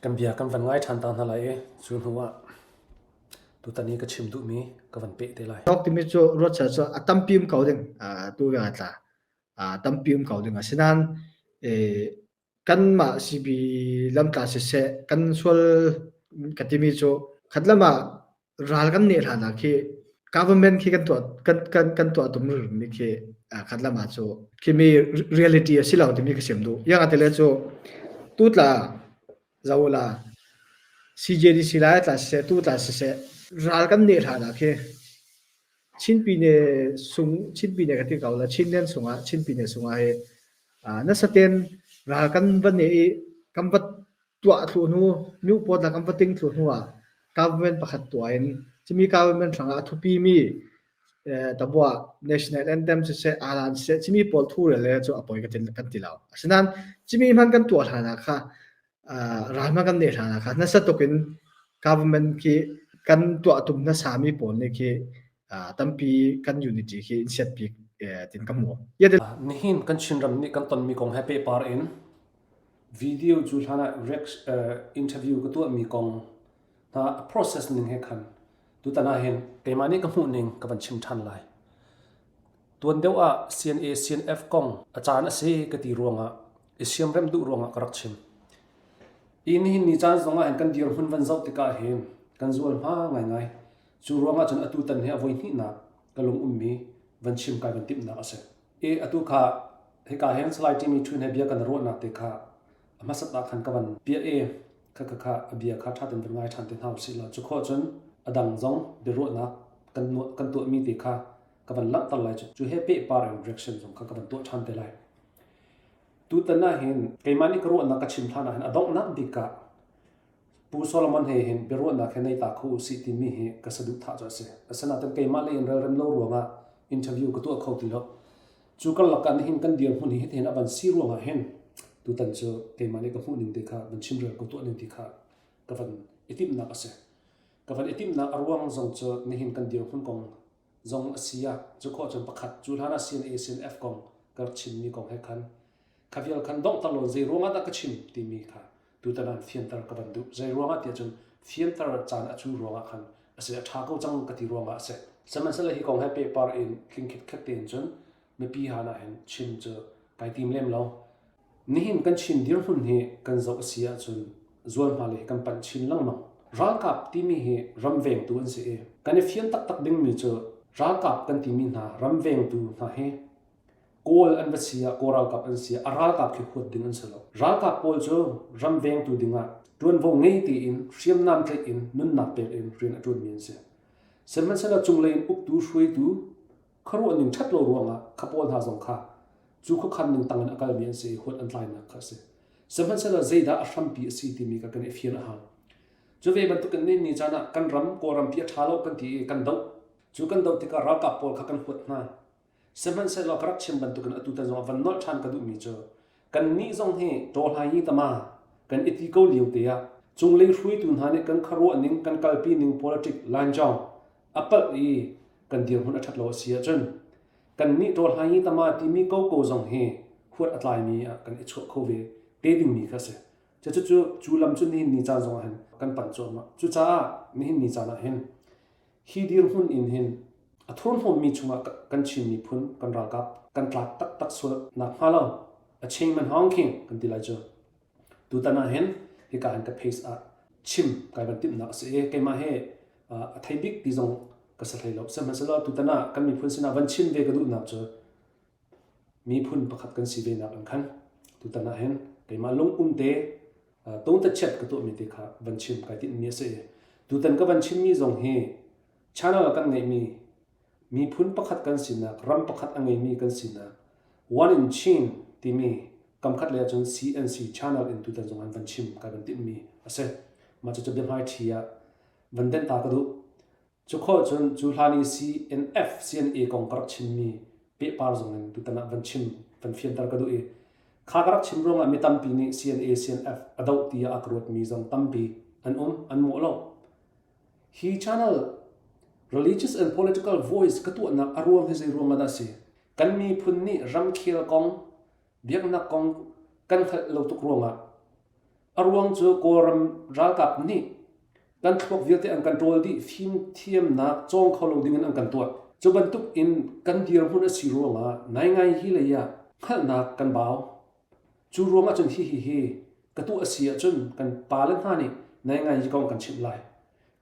Kan bia kan van ngai ṭhan ta hna lai i cu hnu ah tutan i ka chim duhmi ka van peh te lai. Talk timi cu ruat sel cu a tampi um ko ding tu ve tla tampi um ko ding asinain kanmah CB lamtla siseh kan sual ka timi cu khat lam ah ral kan neh hlan ah khi government khi kan tuah kan kan kan tuah tum mi khi khat lam ah cu khimi reality a si lo timi ka sim duh. Yang atele cu tutla zola CJDC lai tla siseh tu tla siseh ral kan neh hlan ah khi Chin pine sung Chin pine ka ti ko la Chinland sungah Chin pine sungah hi nasa ten ral kan va ne i kan va tuah thlu hnu myu pawl la kan va ting thlu hnu ah government pakhat tuah in cimi government hrangah a thupi mi tabua national anthem siseh alan siseh cimi pawl thu le le cu a poi kan ti lo. Asinain cimi hman kan tuah hlan ah kha ral hman kan neih hlan ah kha nasa tuk in government khi kan tuah tum nasa mi pawl nih khi tampi kan unity khi in siat bik tin ka hmu. Nihin kan Chinram nih kan tonmi kong he pehpar in video cu hlan ah interview ka tuahmi kong hna a process ning he khan tutan ah hin keimah nih ka hmuh ning ka van chim ṭhan lai. Tuan deuh ah CNA CNF kong a caan a si ka ti ruangah i siamremh duh ruangah ka rak chim. I nihin ni caan zong ah hin kan dirhmun van zoh tikah hin kan zual hma ngaingai. Cu ruangah cun atu tan hi a voi hnihnak ka lung ummi van chim kai van timhnak a si. I atu kha hika hin Salai Timi Thun he bia kan ruahnak te kha a hmasat ah khan ka van piah i kha kha kha a bia kha ṭha tein van ngai ṭhan te hna usih law cu khawh cun a dang zong biaruahnak kan kan tuahmi te kha ka van langhter lai cu cu he pehpar in reaction zong kha ka van tuah ṭhan te lai. Tutan ah hin keimah nih ka ruahnak ka chim hlan ah hin a donghnak bik ah Pu Solomon he hin biaruahnak he nei ta kho usih timi hi ka saduhthah cu a si. Asinain keimah lei in relrem lo ruangah interview ka tuah kho ti lo. Cu karlak ah nihin kan dirhmun hi hitihin a van si ruangah hin tutan cu keimah nih ka hmuh ning te kha van chimrel ko tuah ning ti kha ka van i timhnak a si. Ka van i timhnak a ruang zong cu nihin kan dirhmun kong zong a si ah cu khawh cun pakhat cu hlan ah CNA CNF kong ka rak chimmi kong he khan kha vial khan donghter law zei ruangah dah ka chim timi kha tutan ah fianter ka van duh. Zei ruangah tiah cun fianter caan a cu ruangah khan a si a ṭha ko cang ka ti ruangah a si. Sihmanhsehlaw hi kong he pehpar in tling khitkhet tein cun mipi han ah hin chim cu kai tim lem lo. Nihin kan Chin dirhmun hi kan zoh a si ahcun zualhma lei kan panh chin lengmang. Ralkap timi hi ram vengtu an si i kan i fian taktak dingmi cu ralkap kan timi hna ram vengtu hna hi Kawl an va si ah Kawl ralkap an si ah a ralkap khi huat ding an si lo. Ralkap pawl cu ram vengtu dingah ṭuanvo ngei tein hriamnam tlaih in nunnak pek in rian a ṭuanmi an si. Sihmanhsehlaw cunglei in uktu hruaitu khuaruah ning ṭhat lo ruangah kha pawl hna zong kha cu khuakhan ning tangin a kalmi an si i huat an tlainak kha a si. Sihmanhsehlaw zeidah a hrampi a si timi kha kan i fian a hau. Cu ve bantukin ni ni caan ah kan ram Kawlrampi a ṭha lo kan ti i kan doh. Cu kan doh tikah ralkap pawl kha kan huat hna. Sihmanhsehlaw ka rak chim bantukin atutan zong ah van nolh ṭhan ka duhmi cu kannih zong hi ṭawhlai tama kan i ti ko lio te ah cunglei hruaitu hna nih kan khuaruah ning kan kalpi ning politic lanjong a palh i kan dirhmun a ṭhat lo a si ahcun kannih ṭawhlai tama timi koko zong hi huat a tlaimi ah kan i chuah kho ve te dingmi kha a si. Cucu cu lam cu nihin ni caan zong ah hin kan panh cuahmah. Cucaah nihin ni caan ah hin Hi dirhmun in hin a thurhnawmmi chungah kan Chin miphun kan ralkap kan tlak taktak sual nakhnga lo a ching man hawng khing kan ti lai cu. Tutan ah hin hika hin ka face ah chim kai van timhnak a si i keimah hi a thei bik ti zong ka si hlei lo. Sihmanhsehlaw tutan ah kan miphun sinah van chim ve ka duhnak cu miphun pakhat kan si ve nak in khan tutan ah hin keimah lung um te tungtachiat ka tuahmi te kha van chim kai tinhmi a si. Tutan ka van chimmi zong hi channel kan ngeihmi miphun pakhat kan sinak ram pakhat a ngeimi kan sinak One in Chin timi kamkhat lei ahcun CNC channel in tutan zong an van chim kai van tinhmi a si. Mah cucu biahmai ṭhi ah van denh ta ka duh. Cu khawh cun cu hlan i CNF, CNA kong ka rak chimmi pehpar zong in tutan ah van chim, van fianter ka duh i kha ka rak chim ruangah mi tampi nih CNA, CNF a doh tiah a ka ruatmi zong tampi an um, an mawh lo. Hi channel Religious and Political Voice ka tuahnak a ruang hi zei ruang ah dah si? Kan miphun nih ramkhel kong, biaknak kong kan hngalh lo tuk ruangah. A ruang cu Kawlram ralkap nih kan thluak vialte an kan ṭawl dih, fimthiamnak cawng kho lo dingin an kan tuah. Cu bantuk in kan dirhmun a si ruangah naingai hi lei ah hngalhnak kan bau. Cu ruangah cun hihi hi ka tuah a si ahcun kan pale hna nih naingai hi kong kan chimh lai.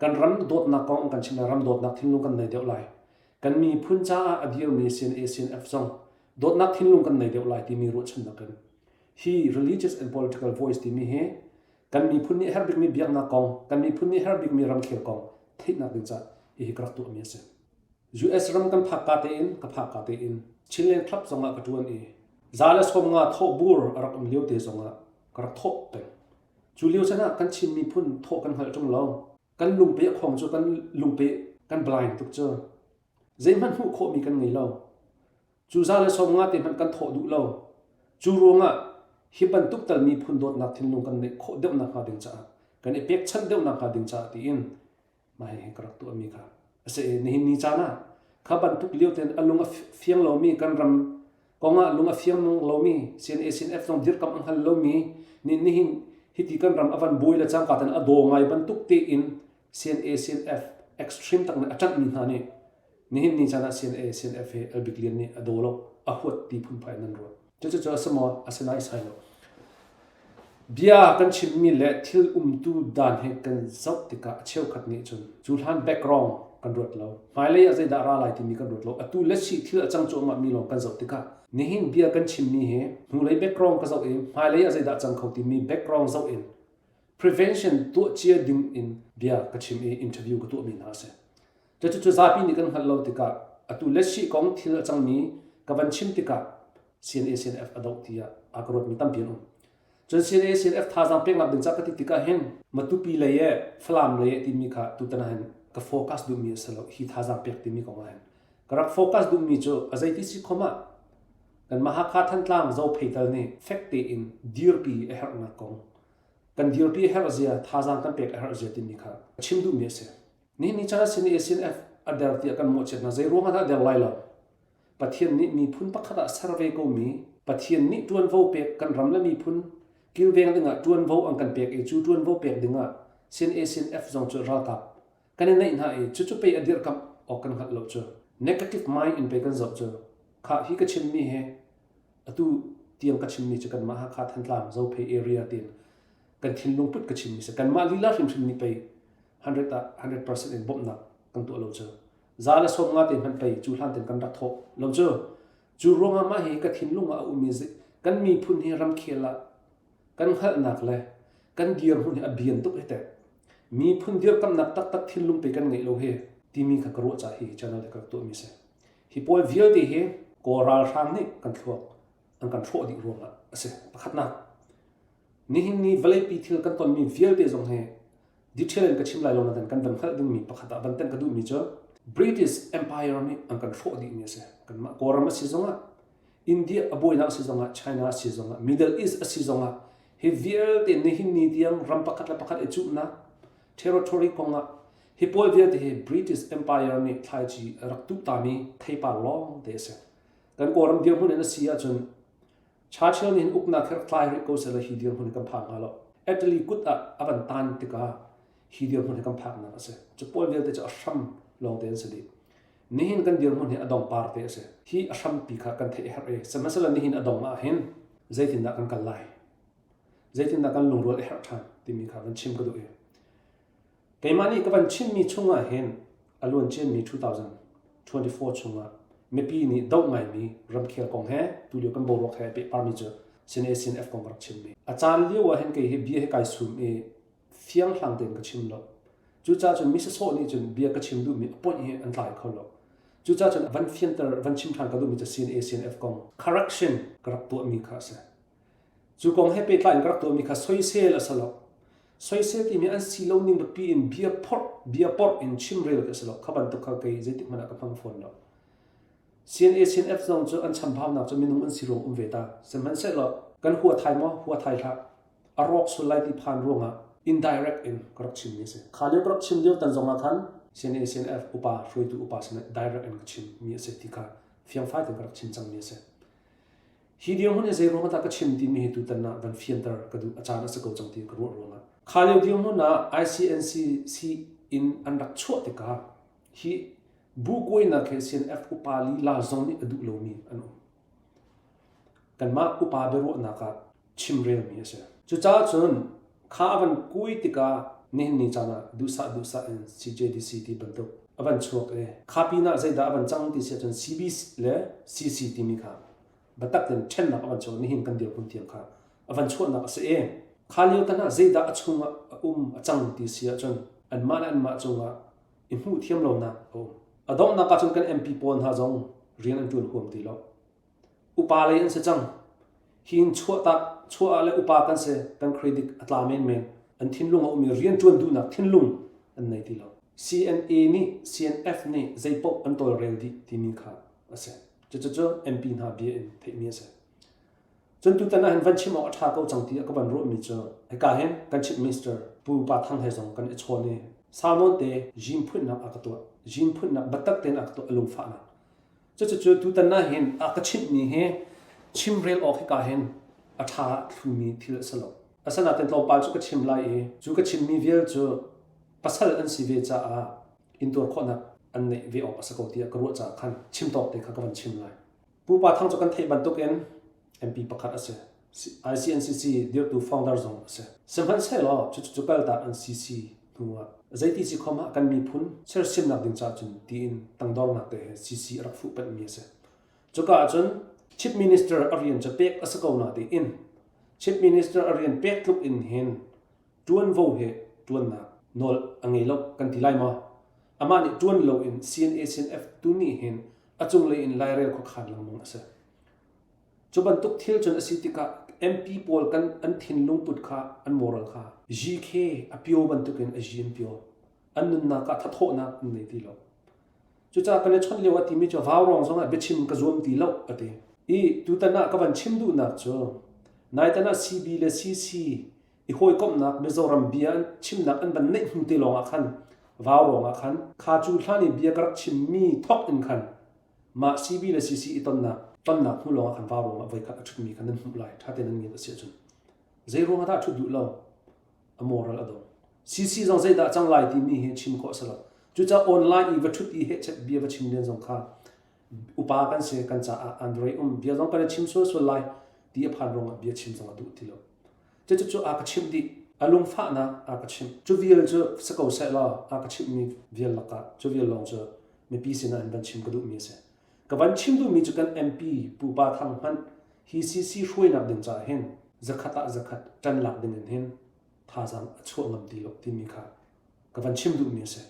Kan ram dawtnak kong an kan chimh lai, ram dawtnak thinlung kan nei deuh lai. Kan miphun caah a dirmi CNA CNF zong dawtnak thinlung kan nei deuh lai timi ruahchannak in hi religious and political voice timi hi kan miphun nih herh bikmi biaknak kong, kan miphun nih herh bikmi ramkhel kong theihnak ding caah hihi ka rak tuahmi a si. US ram kan phak ka tein ka phak ka tein Chinland Club zongah ka ṭuan i za le 50 thawhbur a rak um lio te zongah ka rak thawh peng. Cu lio chan ah kan Chin miphun thawh kan hngalh ṭung lo. Kan lungpe a khong cu kan lungpe kan blind tuk cu. Zeihmanh hmuh khawhmi kan ngei lo. Cu za le 50 te hmanh kan thawh duh lo. Cu ruangah hi bantuk tal miphun dawtnak thinlung kan neih khawh deuh nakhnga ding caah kan i pekchanh deuh nakhnga ding caah tiin mah hihi ka rak tuahmi kha a si i nihin ni caan ah kha bantuk lio tein a lung a fiang lomi kan ram kongah lung a fiang lomi CNA CNF zong dirkamh a hngal lomi nih nihin hiti kan ram a van buai le cangka ten a daw ngai bantuk tein CNA CNF extreme tak nih a ṭanhmi hna nih Nihin ni caan ah CNA, CNF hi Albik Lian nih a daw lo, a huat ti phunphai in nan ruah. Cucu a si maw? A si naisai lo. Bia kan chimmi le thil umtu dan he kan zoh tikah a cheukhat nih cun cu hlan background kan ruat lo. Hmailei ah zeidah ra lai timi kan ruat lo. Atu le si thil a cang cuahmah mi lawng kan zoh tikah nihin bia kan chimmi hi hnulei background ka zoh i hmailei ah zeidah cang kho timi background zoh in prevention tuah cia ding in bia ka chim i interview ka tuahmi hna a si. Cucu zapi nih kan hngalh lo tikah atu Leshi kong thil a cangmi ka van chim tikah CNA CNF a doh tiah a ka ruatmi tampi an um. Cun CNA CNF thazaang peknak ding ca ka ti tikah hin Matupi lei e Falam lei e timi kha tutan ah hin ka focus duhmi a si lo hi thazaang pek timi kong ah hin ka rak focus duhmi cu a zeiti si khom ah kan Mahakha Thantlang Zophei tal nih fek tein dirpi a herhnak kong kan dirpi a herh zia thazaang kan pek a herh zia timi kha chim duhmi a si. Nihin ni caan sin ACNF a der tiah kan mawhchiat hna. Zei ruang ah dah a der lai lo? Pathian nih miphun pakhat ah ser ve komi Pathian nih ṭuanvo pek kan ram le miphun kilveng dingah ṭuanvo an kan pek i cu ṭuanvo pek dingah sin ACNF zong cu ralkap kan i neih hna i cucu pei a dirhkamh awk kan hngalh lo cu. Negative mind in pei kan zoh cu. Khah hi ka chimmi hi atu tiang ka chimmi cu kanmah Hakha Thantlang Zophei area tiin kan thinlung put ka chimmi si. Kanmah lila hrimhrim nih pei 100 ah 100% in bawmhnak kan tuah lo cu za le 50 te hmanh pei cu hlan ten kan rak thawh lo cu cu ruangah mah hi ka thinlung ah a ummi kan miphun hi ramkhel ah kan hngalhnak le kan dirhmun hi a bian tuk hi teh miphun dirkamnak taktak thinlung pe kan ngeih lo hi timi kha ka ruah ca hi channel ka rak tuahmi si hi pawl vialte hi kawl ralhrang nih kan thluak an kan hrawh dih ruangah a si pakhatnak nihin ni vawleipi thil kan tonmi vialte zong hi Detail in ka chim lai lo nain kan van hngalh dingmi pakhat ah van tenh ka duhmi cu British Empire nih an kan hrawh dihmi a si. Kanmah Kawlram a si zongah, India a buainak a si zongah, China a si zongah, Middle East a si zongah hi vialte nihin ni tiang ram pakhat le pakhat i cuhnak territory kongah hi pawl vialte hi British Empire nih thlaici a rak tuh tami theipar lawng te a si. Kan Kawlram dirhmun in a si ahcun Churchill nih hin uknak hi rak tlai rih ko sehlaw hi dirhmun hi kan phak hnga lo. Italy kut ah a van tan tikah hi dirhmun hi kan phaknak a si. Cu pawl vialte cu a hram lawngte an si dih. Nihin kan dirhmun hi a dong par te a si. Hi a hrampi kha kan theih a herh i sihmanhsehlaw nihin a dong ah hin zeitindah kan kal lai? Zeitindah kan lungrual a herh ṭhan timi kha van chim ka duh i Keimah nih ka van chimmi chungah hin a luancianmi 2024 chungah mipi nih doh ngaimi ramkhel kong he tulio kan boruak he pehparmi cu CNA CNF kong ka rak chimmi. A caan lio ah hin kei hi bia hi kai sum i fianghlang tein ka chim lo. Cucaah cun mi sawsawh nih cun bia ka chim duhmi a point hi an tlai kho lo. Cucaah cun van fianter van chim ṭhan ka duhmi cu CNA CNF kong correction ka rak tuahmi kha a si. Cu kong he pehtlai in ka rak tuahmi kha soisel a si lo. Soisel timi an si lo ning biapi in bia phorh, bia porh in chimrel khi a si lo. Kha bantuk kha kei zeitik hmanh ah ka hmang fawn lo. CNA CNF zong cu an chambaunak cu minung an si ruang um ve ta. Sihmanhsehlaw kan hua thai maw? Hua thai hlah. A rawk sul lai ti phan ruangah indirect in ka rak chimmi a si. Kha lio ka rak chim lio tan zong ah khan CNA CNF upa hruaitu upa sinah direct in ka chimmi a si ti kha fiangfai tein ka rak chim cangmi a si. Hi dirhmun hi zei ruang ah dah ka chim timi hi tutan ah van fianter ka duh a caan a si ko cang ti ka ruah ruangah. Kha lio dirhmun ah ICNCC in an rak chuah tikah hi bu kuainak he CNF upa lila zong nih a duh lomi an um. Kanmah upa biaruahnak ah chimrelmi a si. Cucaah cun kha a van kui tikah nihin ni caan ah duhsah duhsah in CJDC ti bantuk a van chuak i kha pinah zeidah a van cang ti si ahcun CB le CC timi kha biatak tein ṭhennak a van chuak nihin kan dirhmun tiang kha a van chuahnak a si i kha lio tan ah zeidah a chungah a um a cang ti si ahcun anmah le anmah cungah i hmuh thiam lonak a um. A donghnak ahcun kan MP pawl hna zong rian an ṭuan huam ti lo. Upa lei an si cang. Hi in chuahtak chuah ah le upa kan si kan credit a tla menmen. An thinlung a um i rianṭuan duhnak thinlung an nei ti lo. CNA nih CNF nih zeipaoh an tawlrel dih timi kha a si. Cucu MP hna bia in theihmi a si. Cun tutan ah hin van chim awk a ṭha ko cang ti a ka van ruahmi cu hika hin kan Chief Minister Pu Pa Thang he zong kan i chawn i sau nawn te gym phunnak a ka tuah. Gym phunnak biatak tein a ka tuah a lungfahnak. Cucu tutan ah hin a ka chimhmi hi chimrel awk hika hin a ṭha thlumi thil a si lo. Asinain tlawmpal cu ka chim lai i cu ka chimmi vial cu pasal an si ve caah intuar khawhnak an neih ve awk a si ko tiah ka ruah caah khan chim tawk te kha ka van chim lai. Pupa Thang cu kan theih bantukin MP pakhat a si. ICNCC dirhtu founder zong a si. Sihmanhsehlaw cucu kaltak an CC hnu ah zeiti si khom ah kan miphun sersiamnak ding caah cun tiin tangdornak te he CC a rak fuh panhmi a si. Cuka ahcun Chief Minister a rian cu pek a si ko na tiin Chief Minister a rian pek tluk in hin ṭuanvo he ṭuannak nawl a ngei lo kan ti lai maw? Amah nih ṭuan loin CNA CNF tu nih hin a cunglei in lairel khuakhan lengmang a si. Cu bantuk thil cun a si tikah MP pawl kan an thinlung put kha an moral kha GK a pio bantukin a G an pio. An nunnak ah thathawhnak an nei ti lo. Cucaah kan i chawnh lio ah timi cu vaurawng zongah biachim ka zuam ti lo a ti. I tutan ah ka van chim duhnak cu naitan ah CB le CC i hawikomhnak Mizoram bia an chimnak an van neih hnu te lawng ah khan vaurawng ah khan kha cu hlan i bia ka rak chimmi thok in khan Mah CB le CC i tonnak tonnak hnu lawng ah khan vaurawng ah voikhat a ṭhutmi kha nan hmuh lai. Ṭha tein nan ngiat a si ahcun. Zei ruang ah dah a ṭhut duh lo? A moral a dong. CC zong zeidah cang lai timi hi chim khawh a si lo. Cucaah online i va ṭhut i hehchet bia va chim len zong kha upa kan si kan caah Andre um bia zong kan i chim sualsual lai ti a phan ruangah bia chim zong a duh ti lo. Cucu a ka chimh dih. A lungfahnak a ka chimh. Cu vial cu si ko seh law a ka chimhmi vial lakah cu vial lawng cu mipi sinah in van chim ka duhmi a si. Ka van chim duhmi cu kan MP Pu Pa Thang hmanh hi CC hruainak ding caah hin zakhat ah zakhat ṭan lak ding in hin thazaang a chuah ngam ti lo timi kha ka van chim duhmi a si.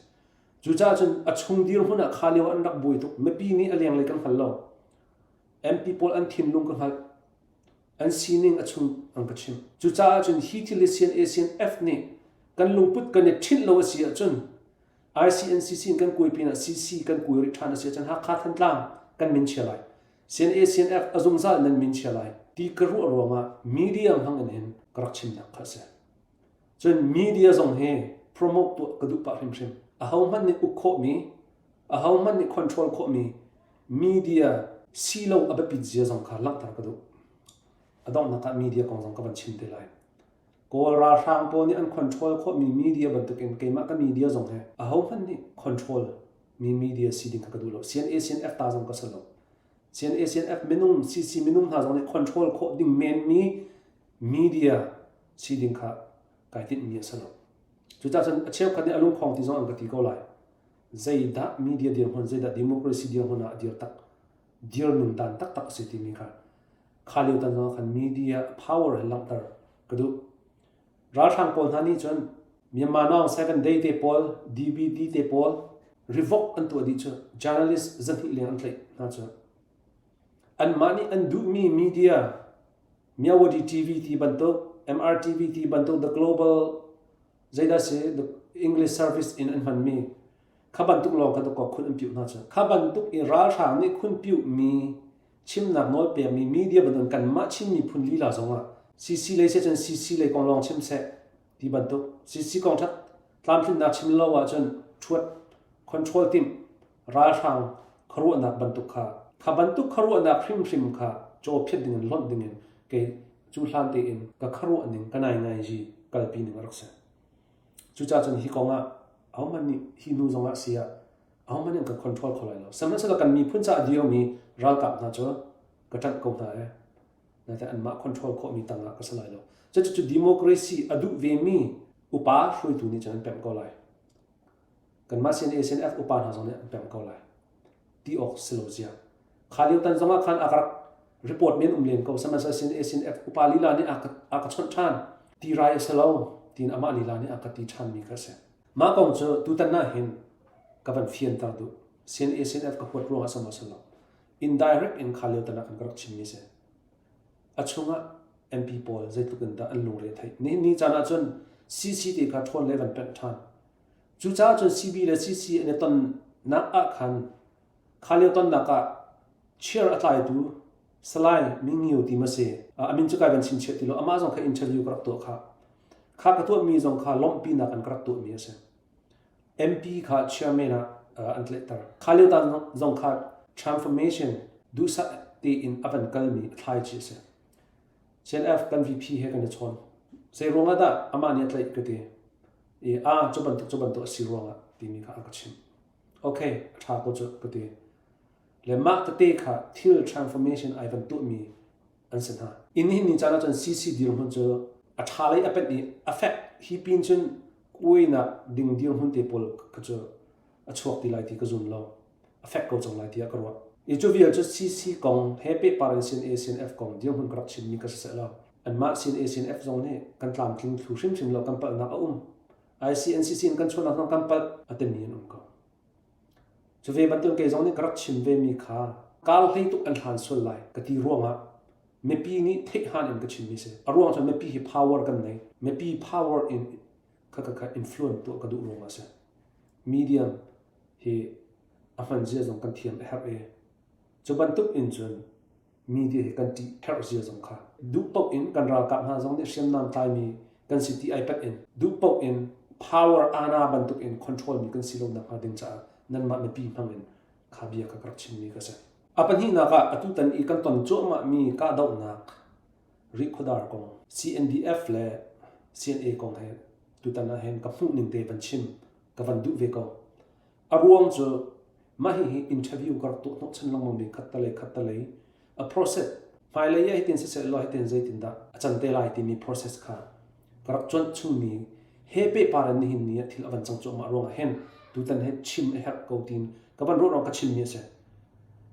Cucaah cun a chung dirhmun ah kha lio an rak buai tuk. Mipi nih a lenglei kan hngal lo. MP pawl an thinlung ka hngalh. An sining a chung an ka chimh. Cucaah cun hi thil hi CNA CNF nih kan lungput kan i ṭhinh lo a si ahcun ICNCC in kan kuai pinah CC kan kuai rih ṭhan a si ahcun Hakha Thantlang kan min chia lai. CNA CNF a zungzal nan min chia lai ti ka ruah ruangah media hmang in hin ka rak chimnak kha a si. Cun media zong hi promote tuah ka duh pah hrimhrim. Ahohmanh nih uk khawhmi, ahohmanh nih control khawhmi media si lo a biapit zia zong kha langhter ka duh. A donghnak ah media kong zong ka van chim te lai. Kawl ralhrang pawl nih an control khawhmi media bantukin keimah ka media zong hi ahohmanh nih control mi media si ding kha ka duh lo. CNA CNF ta zong ka si lo. CNA CNF minung CC minung hna zong nih control khawh ding menmi media si ding kha kai tinhmi a si lo. Cucaah cun a cheukhat nih a lungkhong ti zong an ka ti ko lai. Zeidah media dirhmun, zeidah democracy dirhmun ah a dir tak, dir nun dan taktak a si timi kha kha lio tan zong ah khan media power he langhter ka duh. Ralhrang pawl hna nih cun Myanmar Now 7 Day te pawl, DVD te pawl revoke an tuah dih cu journalist zahnih leng an tlaih hna cu. Anmah nih an duhmi media Myawaddy TV ti bantuk, MRTV ti bantuk, The Global zeidah si the English service in an hmanmi kha bantuk lawng kha dawkaw khun an piuh hna cu. Kha bantuk i ralhrang nih khun piuhmi chimnak nawl pekmi media bantuk kanmah Chin miphun lila zongah CC lei seh cun CC lei kong lawng chim seh ti bantuk CC kong ṭhat tlamtlinnak chim lo ahcun ṭhuat control timh ralhrang khuaruahnak bantuk kha kha bantuk khuaruahnak hrimhrim kha. caw phiat ding in lonh ding in kei cu hlan tein ka khuaruah ning ka nai ngai ji kalpi ning a rak si. Cucaah cun hi kong ah ahohmanh nih hi nu zong ah si ah ahohmanh nih an ka control kho lai lo. Sihmanhsehlaw kan miphun caah a dirmi ralkap hna cu ka ṭanh ko hna ee. Nain anmah control khawhmi tangah ka si lai lo. Cucu democracy a duh vemi upa hruaitu nih cun an pemh ko lai. Kanmah CNA CNF upa hna zong nih an pemh ko lai. Ti awk si lo zia. Kha lio tan zongah khan a ka rak report men um len ko. Sihmanhsehlaw CNA CNF upa lila nih a ka, a ka chawnh ṭhan. Ti rai a si lo tiin amah lila nih a ka ti ṭhanmi kha a si. Mah kong cu tutan ah hin ka van fianter duh. CNA CNF ka huat ruangah si maw si lo. Indirect in kha lio tan ah khan ka rak chimmi si. A chungah MP pawl zeitluk in dah an lungre a theih. Nihin ni caan ahcun CC te kha ṭhawn le van penh ṭhan. Cucaah cun CB le CC an i tonnak ah khan kha lio tonnak ah chair a tlaitu Salai Mingyu ti ma si a min cu kai van chinchiah ti lo amah zong kha interview ka rak tuah kha kha ka tuahmi zong kha lawmhpinak an ka rak tuahmi a si. MP kha chairman ah an tlaihter. Kha lio ta zong kha transformation duhsah tein a van kalmi a thlaici a si. CNF kan VP he kan i chawn. Zei ruangah dah amah nih a tlaih ka ti. I a cu bantuk cu bantuk a si ruangah timi kha a ka chimh. Okay, a ṭha ko cu ka ti. Le mah tete kha thil transformation ai van tuahmi an si hna. In hin ni caan ahcun CC dirhmun cu a ṭha lei a pet i a fek hi pin cun kuainak ding dirhmun te pawl kha cu a chuak ti lai ti ka zum lo. A fek ko cang lai tiah ka ruah. I cu vial cu CC kong he pehpar in CNA CNF kong dirhmun ka rak chimmi ka si seh lo. Anmah CNA CNF zong nih kan tlamtling thlu hrimhrim lo kan palhnak a um. ICNCC in kan chuahnak zong kan palh a timi an um ko. Cu ve bantuk kei zong nih ka rak chim vemi kha kar hlei tuk an hlan sual lai ka ti ruangah mipi nih theih han in ka chimmi si. A ruang cu mipi hi power kan nei. Mipi power in kha kha kha influence tuah ka duh ruangah a si. Medium hi a hman zia zong kan thiam a herh i cu bantuk in cun media hi kan ṭih herh zia zong kha duh paoh in kan ralkap hna zong nih hriamnam tlaimi kan si ti ai pat in duh paoh in power ana bantuk in control mi kan si lo nak hnga ding caah nanmah mipi hmang in kha bia kha ka rak chimmi ka si. A pahnihnak ah atutan i kan ton cuahmah mi kahdohnak Rihkhawdar kong CNDF le CNA kong he tutan ah hin ka hmuh ning te van chim ka van duh ve ko. A ruang cu mah hihi interview ka rak tuah hnawhchan lengmang mi khattalei khattalei a process hmailei ah hitin siseh law hitin zeitindah a can te lai timi process kha ka rak cuanh chungmi he pehpar in nihin ni ah thil a van cang cuahmah ruangah hin tutan he chim a herh ko tiin ka van ruah ruang ka chimmi a si.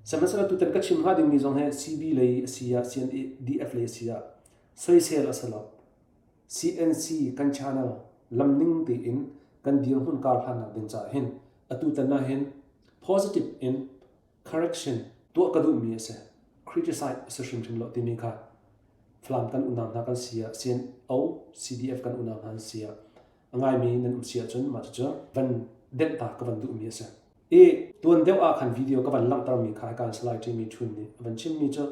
Sihmanhsehlaw tutan ka chim hnga dingmi zong hi CB lei a si ah CNDF lei a si ah soisel a si lo. CNC kan channel lamning tein kan dirhmun kar hlannak ding caah hin atutan ah hin positive in correction tuah ka duhmi a si. Criticize a si hrimhrim lo timi kha Falam kan unau hna kan si ah CNO CDF kan unau hna an si ah a ngaimi nan um si ahcun mah cucu van denh ta ka van duhmi a si. I tuan deuh ah khan video ka van langhtermi kha hika Salai Jimmy Chun nih a van chimmi cu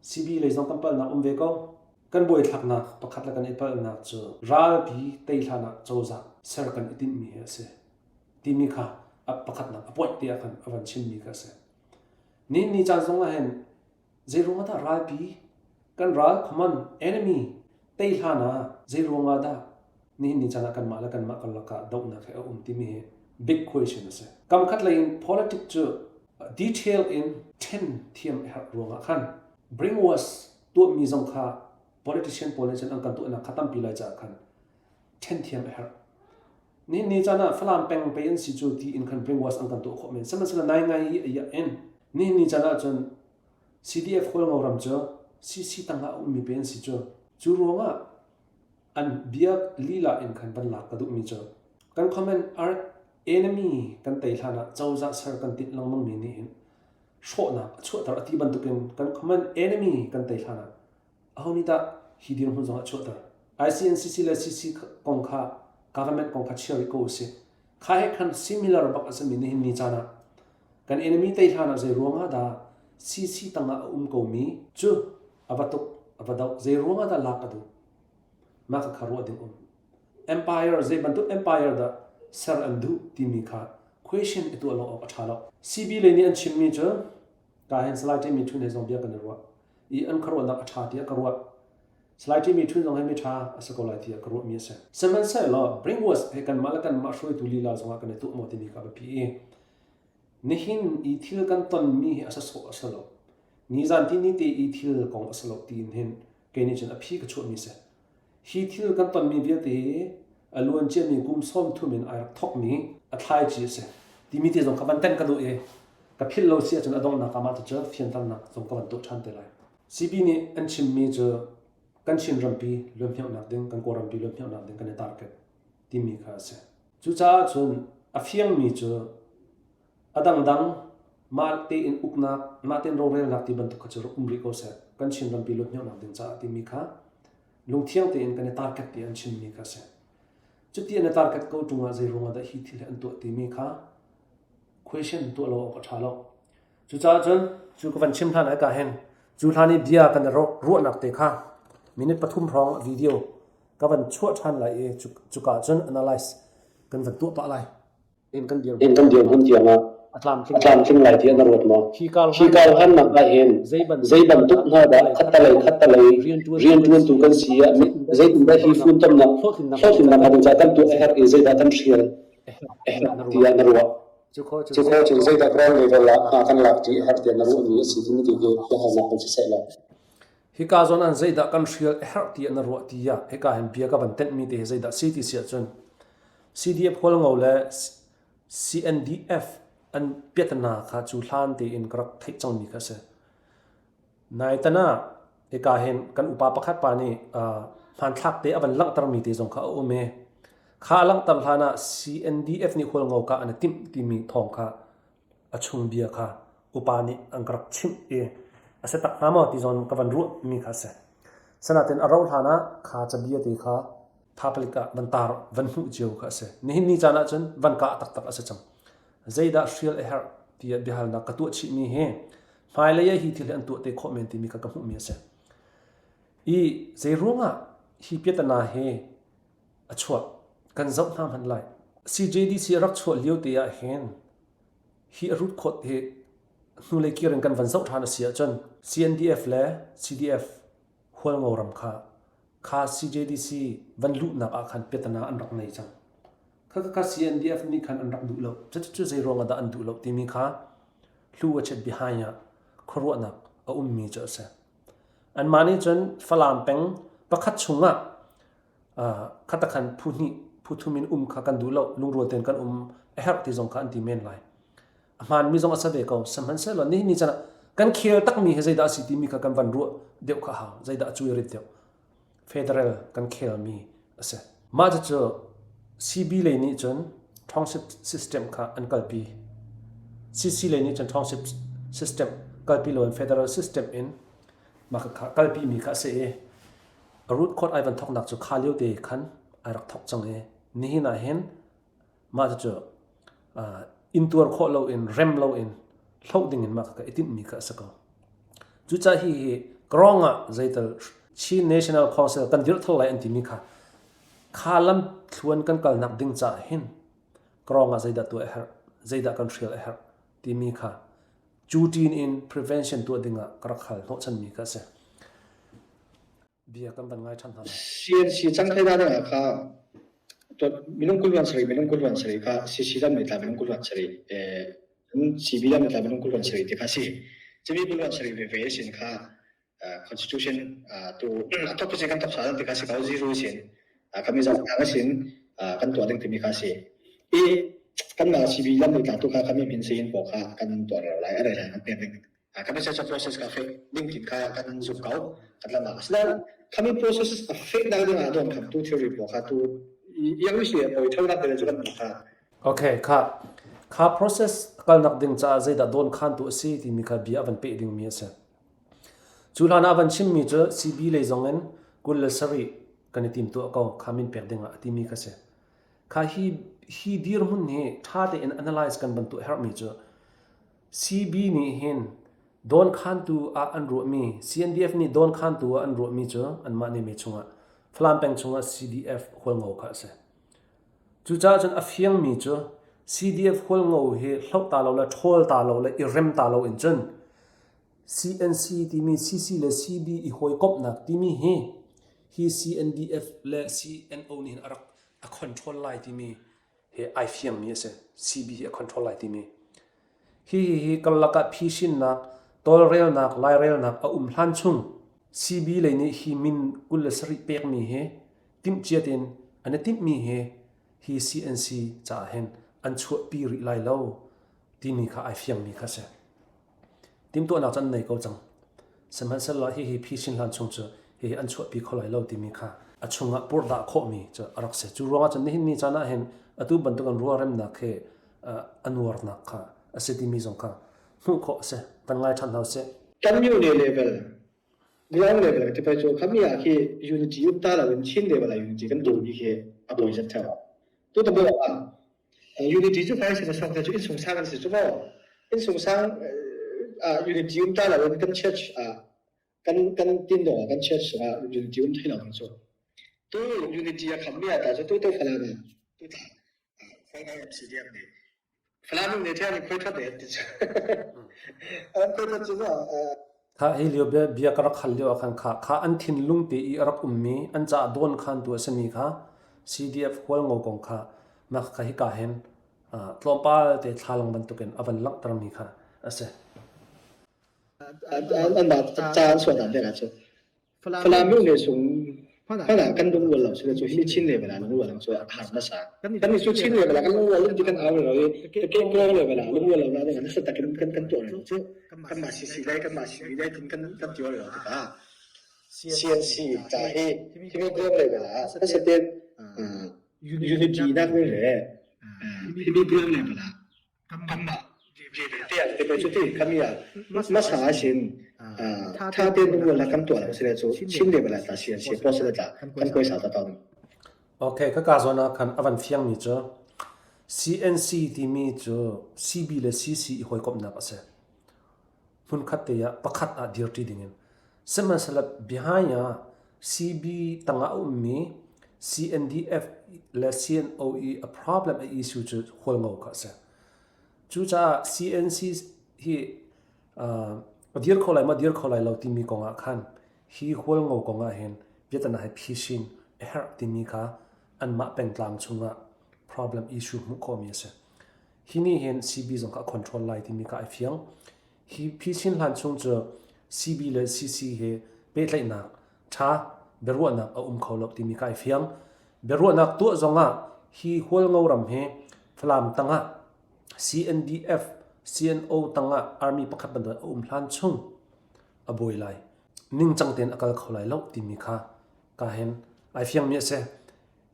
CB lei zong kan palhnak um ve ko. Kan buaithlaknak pakhat le kan i palhnak cu ralpi tei hlan ah cozah ser kan i tinhmi hi a si timi kha a pakhatnak a point te ah khan a van chimmi kha a si. Nihin ni caan zong ah hin zei ruangah dah ralpi kan ral common enemy tei hlan ah zei ruangah dah nihin ni caan ah kanmah le kanmah karlak ah dohnak hi a um timi hi big question a si. Kam khat lei in politics cu detail in then thiam a herh ruangah khan brainwash tuahmi zong kha politician pawl nih cun an kan tuahnak kha tampi lai caah khan ṭhen thiam a herh. Nihin ni caan ah Falam peng pei an si cu ti in khan brainwash an kan tuah khawh men. Sihmanhsehlaw nai ngai hi a iah in nihin ni caan ah cun CDF Hualngo ram cu CC tangah a ummi pe an si cu. Cu ruangah an bia lila in khan van lak ka duhmi cu kan comment our enemy kan tei hlan ah cozah ser kan tinh lengmang mi nih hin hrawhnak a chuahter a ti bantukin kan common enemy kan tei hlan ah aho nih dah hi dirhmun zong a chuahter ICNCC le CC kong kha government kong kha chia rih ko usih kha he khan similar bak a simi nihin ni caan ah kan enemy tei hlan ah zei ruangah dah CC tangah a um komi cu a va tuk a va doh zei ruangah dah lak a duh mah kha kha ruah ding um Empire zei bantuk empire dah ser an duh timi kha question i tuah lo awk a ṭha lo. CB lei nih an chimmi cu ka hen Salai Ṭimi Ṭhun he zong bia kan i ruah. I an khuaruahnak a ṭha tiah ka ruah. Salai Jimmy Thun zong hi mi ṭha a si ko lai tiah ka ruahmi a si. Sihmanhsehlaw brainwash he kanmah le kanmah hruaitu lila zongah kan i tuah maw timi kha a biapi i nihin i thil kan tonmi hi a sasawh a si lo. Nizan ti ni te i thil kong a si lo tiin hin kei nih cun a phi ka chuahmi a si. Hi thil kan tonmi vialte hi a luan ciami kum 30 in ai rak thawkmi a thlaici a si timi te zong kha van tenh ka duh i ka philh lo si ahcun a donghnak ah mah cucu fianternak zong ka van tuah ṭhan te lai. CB nih an chimmi cu kan Chin rampi luanhmiohnak ding, kan Kawlrampi luanhmiohnak ding kan i target timi kha a si. Cucaah cun a fiangmi cu a dangdang mah tein uknak, mah tein rorelnak ti bantuk kha cu rak um rih ko seh. Kan Chin rampi luanhmiohnak ding caah timi kha lungthiang tein kan i target ti an chimmi kha a si. Cuti an i target ko ṭung ah zei ruangah dah hi thil hi an tuah timi kha question tuah lo awk a ṭha lo. Cucaah cun cu ka van chim hlan ah ka hin cu hlan i bia kan i ruahnak te kha minute pathum hrawng video ka van chuah ṭhan lai i cuka cun analyze kan van tuah pah lai. In kan dirhmun tiangah a tlamtling lai tiah na ruat maw? Hi kar hannak ah hin zei bantuk hna dah khattalei khattalei rianṭuantu kan si ah zeitindah hi funtomnak hlawhtlinnak ah ding caah kan tuah a herh i zeidah kan hrial a herh tiah na ruah? Cu khawh Cu khawh cun zeidah ground level ah hna kan lak ṭi a herh tiah na ruahmi a si timi ti hi biahalnak kan si seh law. Hika zawn ah zeidah kan hrial a herh tiah na ruah tiah hika hin bia ka van tenhmi te hi zeidah si ti si ahcun CDF Hualngo le CNDF an piatana kha cu hlan tein ka rak theih cangmi kha a si. Naitan ah hika hin kan upa pakhat pa nih hmanthlak te a van langhtermi te zong kha a um i kha a langhter hlan ah CNDF nih Hualngo kah an i timh timi thawng kha a chung bia kha upa nih an ka rak chimh i a si tak hnga maw ti zawn ka van ruahmi kha a si. Sanatin a rauh hlan ah kha cabia te kha public ah van tar van hmuh cio kha a si. Nihin ni caan ahcun van kah taktak a si cang. Zeidah hrial a herh tiah biahalnak ka tuah chihmi hi hmailei ah hi thil hi an tuah te khawh men timi kha ka hmuhmi a si. I zei ruangah hi piatana hi a chuah kan zoh hna hmanh lai. CJDC a rak chuah lio te ah hin hi a root code hi hnulei kir in kan van zoh ṭhan a si ahcun CNDF le CDF Hualngo ram kha kha CJDC van luhnak ah khan piatana an rak nei cang. Kha kha CNDF nih khan an rak duh lo. Cucu zei ruangah dah an duh lo timi kha hlu a chet behind ah khuaruahnak a ummi cu a si. Anmah nih cun Falam peng pakhat chungah khatakhan phu hnih phu thum in um kha kan duh lo lungrual tein kan um a herh ti zong kha an ti men lai. A hmaanmi zong a si ve ko. Sihmanhsehlaw nihin ni chan ah kan khel takmi hi zeidah a si timi kha kan van ruah deuh kha a hau. Zeidah a cui rit deuh. Federal kan khelmi a si. Mah cucu CB lei nih cun township system kha an kalpi. CC lei nih cun township system kalpi loin federal system in mah kha kalpi mi kha a si i a root court ai van thoknak cu kha lio te khan ai rak thok cang i nihin ah hin mah cucu intuar khawh loin rem loin hloh dingin mah kha i tinhmi kha a si ko. Cucaah hi hi Krawng ah zeital Chin National Council kan dirh thal lai an timi kha kha lam thluan kan kalnak ding caah hin Krawng ah zeidah tuah a herh zeidah kan hrial a herh timi kha cu ṭin in prevention tuah dingah ka rak hal hnawhchanmi kha a si. Bia kan van ngai ṭhan hna lai. CNC cang thai da ding ah kha minung kul wan sari minung kul wan sari kha CC lam ni tla minung kul wan sari eh CB lam ni tla minung kul wan sari te kha si CB kul wan sari ve ve sin kha constitution tu a top sin kan top sa te kha si ko zero sin kami zong thang sin kan tuah ding timi kha si i kan mah CB lam ni tla tu kha kami min sin po kha kan tuah lai a re kan pek ding Kami sa process ka fek ding tin kha kan zuk ko kan lam ah asinain kami process a fek nak ding ah don kham tu theory po kha tu yang si poi tho nak cu kan kha Okay kha kha process kalnak ding caah zeidah don khan tu a si timi kha bia van peh ding mi a si cu hlan ah van chim mi cu CB lei zong in 27 kan i tim tuah ko kha min pek ding ah a timi kha si kha hi hi dirhmun hi tha tein analyze kan ban tuah herh mi cu CB nih hin dawnkhantu ah an ruahmi CNDF nih dawnkhantu ah an ruahmi cu anmah nih mi chungah Falam peng chungah CDF Hualngo kha a si. Cucaah cun a fiangmi cu CDF Hualngo hi hloh ta lo le ṭhawl ta lo le i rem ta lo in cun. CNC timi CC le CB i hawikomhnak timi hi hi CNDF le CNO nih hin a rak a control lai timi he ai fiangmi a si. CB hi a control lai timi. Hi hi hi karlak ah phisinnak, tawlrelnak, lairelnak a um hlan chung CB lei nih hi min 27 pekmi hi timhcia tein an i timhmi hi hi CNC caah hin an chuahpi rih lai lo timi kha ai fiangmi kha a si. Timhtuahnak cu an nei ko cang. Sihmanhsehlaw hihi phisin hlan chung cu hihi an chuahpi kho lai lo timi kha a chungah purhdah khawhmi cu a rak si. Cu ruangah cun nihin ni caan ah hin atu bantuk an rualremnak hi a nuarnak kha a si timi zong kha hmuh khawh a si. Van ngai ṭhan hna usih. Kan myo level, ground level ti pai cu khami ah khi unity um ta lo in Chin level ah unity kan duh mi khi a buai zat theo. Tu ta ah Unity cu fai sin a chuak cu innsung sang an si cu maw? Innsung sang ah unity um ta lo in kan church ah kan kan tin dong ah kan church ah unity um thai lo ding cu. Tu unity a kham mi ah ta cu tu tu Falam ah tu ta khoi ngai am si diam ni. Falam nih thian khoi that de ti cu. An khoi that cu ma Kha hi lio bia, bia ka rak hal lio ah khan kha kha an thinlung te i a rak ummi an caah dawn khan tu a simi kha CDF Hualngo kong kha mah kha hika hin tlawmpal te thlalang bantukin a van langhtermi kha a si. Anmah ca an suah dan dek ah cu Falam mi le sung hmanh kan lungrual lo sile cu hi Chin level ah lungrual ang cu a har nasa. Kan nih cu Chin level ah kan lungrual ti kan au lo i Kekong level ah lungrual lo na ding nasa takin kan kan tuah lo cu kanmah CC lai kanmah CB lai tin kan kan ti lo tikah CNC ca hi hi ground level ah asaten unity nak le hi ground level ah kanmah te ah te cu ti khami ah hmasa sin tha te lungrual la kan tuah lo sile cu Chin level ah ta CNC post le tla kan koi sa ta ta Okay ka ka zawn ah khan avan fiang mi cu CNC timi cu CB le CC i hawikomhnak a si hmunkhat te ah pakhat ah dirṭi dingin sihmanhsehlaw behind ah CB tangah a ummi CNDF le CNO i a problem a issue cu hualngo kha a si. Cucaah CNC hi a dir kho lai maw dir kho lai lo timi kong ah khan hi hualngo kong ah hin biatana hi phisin a herh timi kha anmah pengtlang chungah problem issue hmuh khawhmi a si. Hi nih hin CB zong kha a control lai timi kha ai fiang. Hi phisin hlan chung cu CB le CC he pehtlaihnak ṭha biaruahnak a um kho lo timi kha ai fiang. Biaruahnak tuah zongah hi Hualngo ram hi Falam tangah CNDF, CNO tangah army pakhat bantuk a um hlan chung a buai lai. Ningcang tein a kal kho lai lo timi kha ka hin ai fiangmi a si.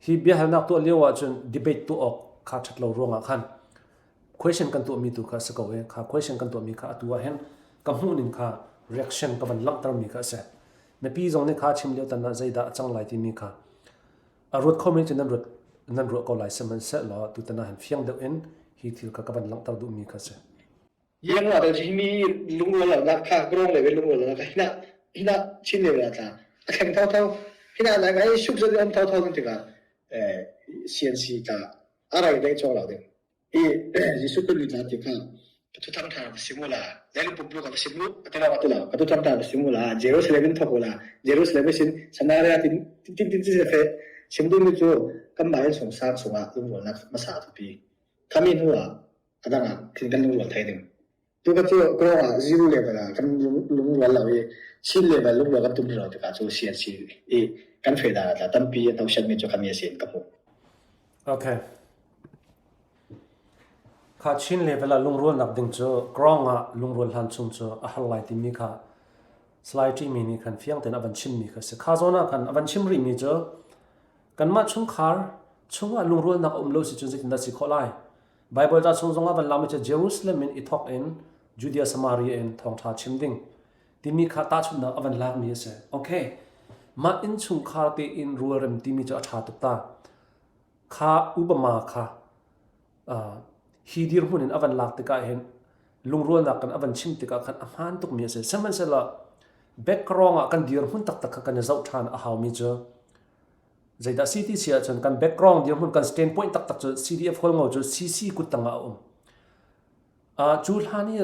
Hi biahalnak tuah lio ahcun debate tuah awk kha ṭhat lo ruangah khan question kan tuahmi tu kha a si ko i kha question kan tuahmi kha atu ah hin ka hmuhning kha reaction ka van langhtermi kha a si. Mipi zong nih kha chim lio tan ah zeidah a cang lai timi kha a ruat khomi cu nan ruat nan ruah ko lai sihmanhsehlaw tutan ah hin fiang deuh in hi thil kha ka van langhter duhmi kha a si. Yang wa dal hi mi lungrual lonak kha grong le lungrual lonak kha hina hina Chin level ah tla a thleng tho tho hina nai ngai suk zat om tho tho tikah eh CNC tla a rai dei chong lo ding i Jesuh Khrih tla ti kha ka thu thang tha va sim ula lelu puplu ka va sim u atila atila ka thu thang tha va sim ula Jerusalem in thok ula Jerusalem sin Samaria tin tin tin tin fe sim ding mi cu kan mah in sung sang sungah lungrualnak hmasa thupi khami hnu ah a dang ah khin kan lungrual thai ding. Tu ka cu ground ah zero level ah kan lungrual lo i Chin level lungrual kan tum lo tikah cu CNC i kan feh dan ah tampi a tosian mi cu khami a si in ka hmuh. Okay. Kha Chin level ah lungrualnak ding cu ground ah lungrual hlan chung cu a har lai timi kha Salai Ṭimi nih khan fiang tein a van chimmi kha si. Kha zawn ah khan a van chim rihmi cu kanmah chungkhar chungah lungrualnak a um lo si cun zeitindah si khawh lai? Baibal ca chung zongah van langmi cu Jerusalem in i thawk in Judea Samaria in thawngṭha chim ding timi kha tahchunhnak a van lakmi a si. Okay, mah innchungkhar tein rualrem timi cu a ṭha tuk ta. Kha Obama kha uh, hi dirhmun in a van lak tikah hin lungrualnak kan a van chim tikah khan a hmaan tukmi a si. Sihmanhsehlaw background ah kan dirhmun taktak kha kan i zoh ṭhan a haumi cu Zeidah si ti si ahcun kan background dirhmun kan standpoint taktak cu CDF Hualngo cu CC kut tangah a um. Uh, cu hlan i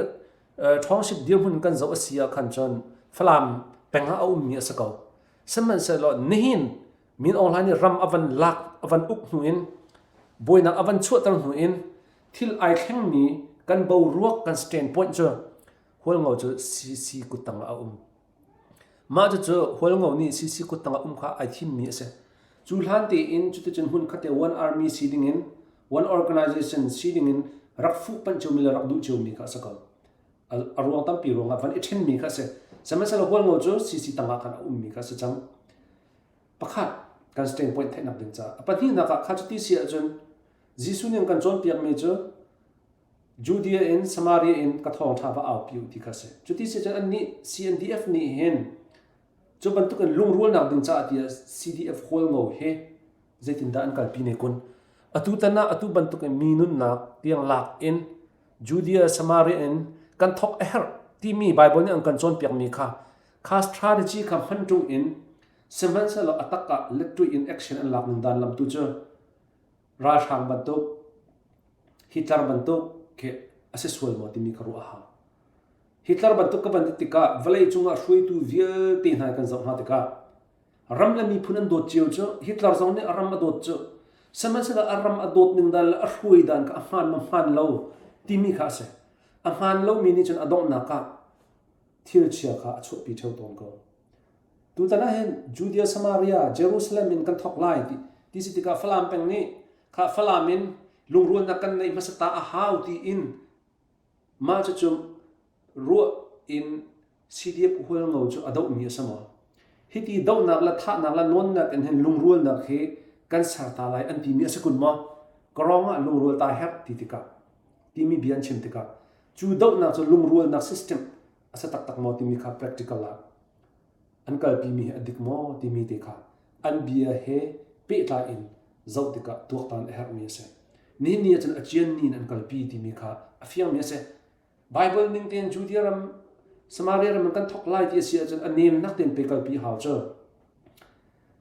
Ṭhawngship dirhmun kan zoh a si ah khan cun Falam peng ah a ummi a si ko. Sihmanhsehlaw nihin Min Aung Hlaing nih ram a van lak a van uk hnu in buainak a van chuahter hnu in thil ai thlengmi kan boruak kan standpoint cu Hualngo cu CC kuttang ah a um. Mah cucu Hualngo nih CC kuttang ah um kha ai thimmi a si. Cu hlan tein cuticun hmun khat te one army si dingin one organization si dingin rak fuhpanh ciomi le rak duh ciomi kha a si ko. A ruang tampi ruangah van i ṭhenmi kha a si. Sihmanhsehlaw Hualngo cu CC tangah khan a ummi kha a si cang. Pakhat, kan standpoint theihnak ding caah. A pahnihnak ah kha cuti si ahcun Jesuh nih an kan cawnpiakmi cu Judea in Samaria in ka thawngṭha va aupi u ti kha a si. Cuti si cun annih CNDF nih hin cu bantukin lungrualnak ding caah tiah CDF Hualngo hi zeitindah an kalpi ne kun? Atu tan ah atu bantukin mi nunnak tiang lak in Judea Samaria in kan thawk a herh timi Bible nih an kan cawnpiakmi kha kha strategy kha hman ṭung in sihmanhsehlaw a tak ah letṭuih in action an lak ning dan lam tu cu ralhrang bantuk Hitler bantuk khi a si sual maw timi ka ruah a hau. Hitler bantuk ka van ti tikah vawlei cungah hruaitu vialte hna kan zoh hna tikah ram le miphun an dawt cio cu Hitler zong nih a ram a dawt cu sihmanhsehlaw a ram a dawt ning dan le a hruai dan kha a hmaan maw hmaan lo timi kha a si. A hmaan lomi nih cun a donghnak ah thil chia kha a chuahpi ṭheo tawn ko. Tutan ah hin Judea, Samaria, Jerusalem in kan thawk lai ti, ti si tikah Falam peng nih kha Falam in lungrualnak kan neih hmasa ta a hau ti in mah cucu ruah in CDF Hualngo cu a dohmi a si maw? Hiti dohnak le thahnak le nawnnak in hin lungrualnak hi kan ser ta lai an timi a si kun maw? Ka rong ah lungrual ta herh ti tikah timi bia an chim tikah cu dohnak cu lungrualnak system a si taktak maw timi kha practical ah an kalpimi hi a dik maw timi te kha an bia he pehtlai in zoh tikah tuaktan a herhmi a si. Nihin ni ahcun a cian ni in an kalpi timi kha a fiangmi a si. Bible ning tein Judea ram Samaria ram in kan thawk lai ti a si ahcun a nemnak tein pe kalpi hau cu.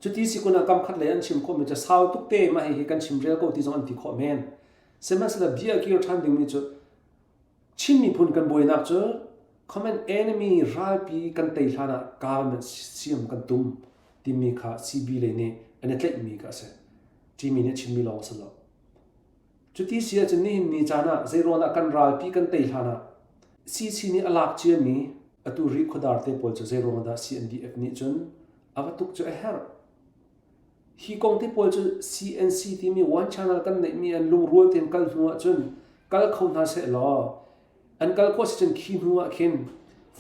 Cuti si kun ah kam khat lei an chim khawhmi cu sau tuk te mah hihi kan chim rel ko ti zong an ti khawh men. Sihmanhsehlaw bia kir ṭhan dingmi cu Chin miphun kan buainak cu common enemy ralpi kan tei hlan ah government siam kan tum timi kha CB lei nih an i tlaihmi kha a si. Timi nih chimmi lawng a si lo. Cuti si ahcun nihin ni caan ah zeiruang dah kan ralpi kan tei hlan ah CC nih a lak ciami atu ri khuadar te pawl cu zeiruang dah CNDF nih cun a va tuk cu a herh. Hi kong te pawl cu CNC timi one channel kan neihmi an lungrual tein kal hnu ahcun kal kho hna seh law an kal khawh si cun khi hnu ah khin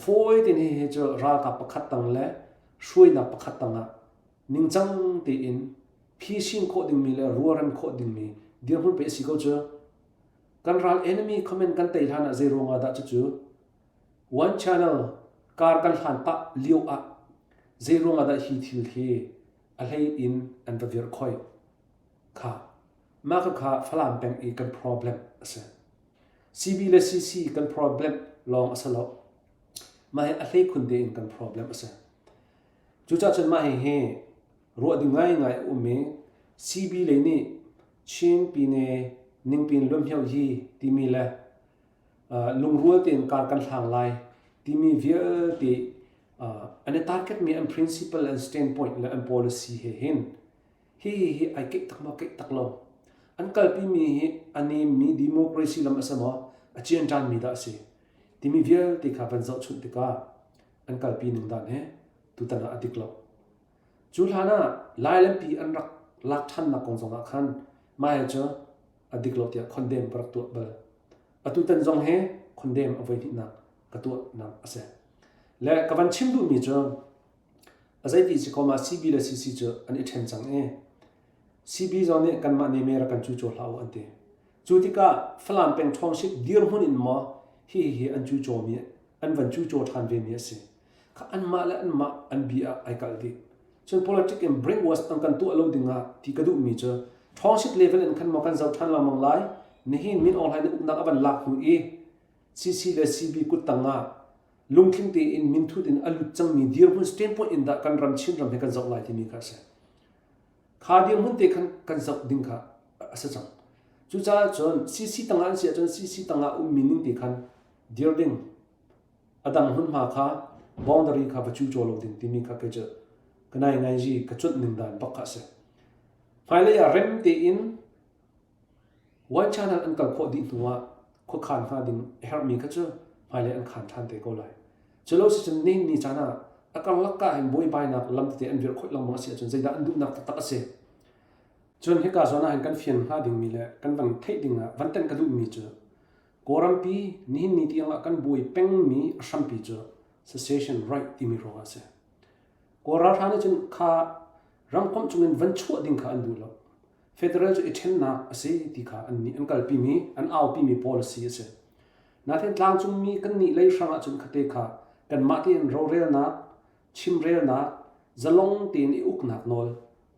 fawi tein hihi cu ralkap pakhat tang le hruainak pakhat tang ah ningcang tein phisin khawh dingmi le rualrem khawh dingmi dirhmun pe a si ko cu. Kan ral enemy comment kan tei hlan ah zei ruangah dah cucu one channel kar kan hlan pah lio ah zei ruangah dah hi thil hi a hlei in an va virh khoi kha mah kha kha Falam peng i kan problem a si. CB le CC kan problem lawng a si lo. Mah hi a hlei khun tein kan problem a si. Cucaah cun mah hihi ruah ding ngaingai a um i CB lei nih Chin Pine ningpin luamhio hi timi le lungrual tein kar kan hlang lai timi vialte an i target mi an principle and standpoint le an policy he hin hi hi ai keih tak maw keih tak lo an kalpi mi hi a nemmi democracy lam a si maw a cian ṭan mi dah a si timi vialte kha van zohchunh tikah an kalpi ning dan he tutan ah a dik lo. Cu hlan ah Lailenpi an rak lak ṭhannak kong zongah khan mah hi cu a dik lo tiah condemn ka rak tuah bal. Atutan zong hi condemn a voihnihnak ka tuahnak a si. Le ka van chim duhmi cu a zeiti si ko ma CB le CC cu an i ṭhen cang i CB zong nih kanmah nih me rak kan cucaw hlah u an ti. Cu tikah Falam peng ṭhawngship dirhmun in maw hi hi an cucawmi an van cucaw ṭhan vemi a si. Kha anmah le anmah an bi ah ai kalh dih. Cun politic in brainwash an kan tuah lo dingah ti ka duhmi cu ṭhawngship level in khan maw kan zoh ṭhan lengmang lai nihin Min Aung Hlaing nih uknak a van lak hnu i CC le CB kuttang ah lungtling tein minthut in a lut cangmi dirhmun standpoint in dah kan ram Chinram hi kan zoh lai timi kha a si. Kha dirhmun te khan kan zoh ding kha a si cang. Cucaah cun CC tangah an si ahcun CC tangah ummi ning te khan dir ding. A dang hmunhma kha boundary kha va cucaw lo ding timi kha kei cu ka nai ngai zi ka cuanh ning dan bak kha a si. Hmailei ah rem tein One channel an kal khawh dih hnu ah khuakhan hnga ding a herhmi kha cu hmailei an khan ṭhan te ko lai. Cu lo si cun nihin ni caan ah a karlak ah hin buaibainak lam tete an virh khawih lengmang a si ahcun zeidah an duhnak taktak a si. Cun hika zawn ah hin kan fian hnga dingmi le kan van theih ding ah van tenh ka duhmi cu Kawlrampi nihin ni tiang ah kan buai pengmi a hrampi cu secession right timi ruangah a si. Kawl ralhrang nih cun kha ramkomh chungin van chuah ding kha an duh lo. Federal cu i ṭhennak a si ti kha an nih an kalpimi, an aupimi policy a si. Nain tlangcungmi kannih lei hrang ahcun khate kha kanmah tein rorelnak, chimrelnak, zalong tein i uknak nawl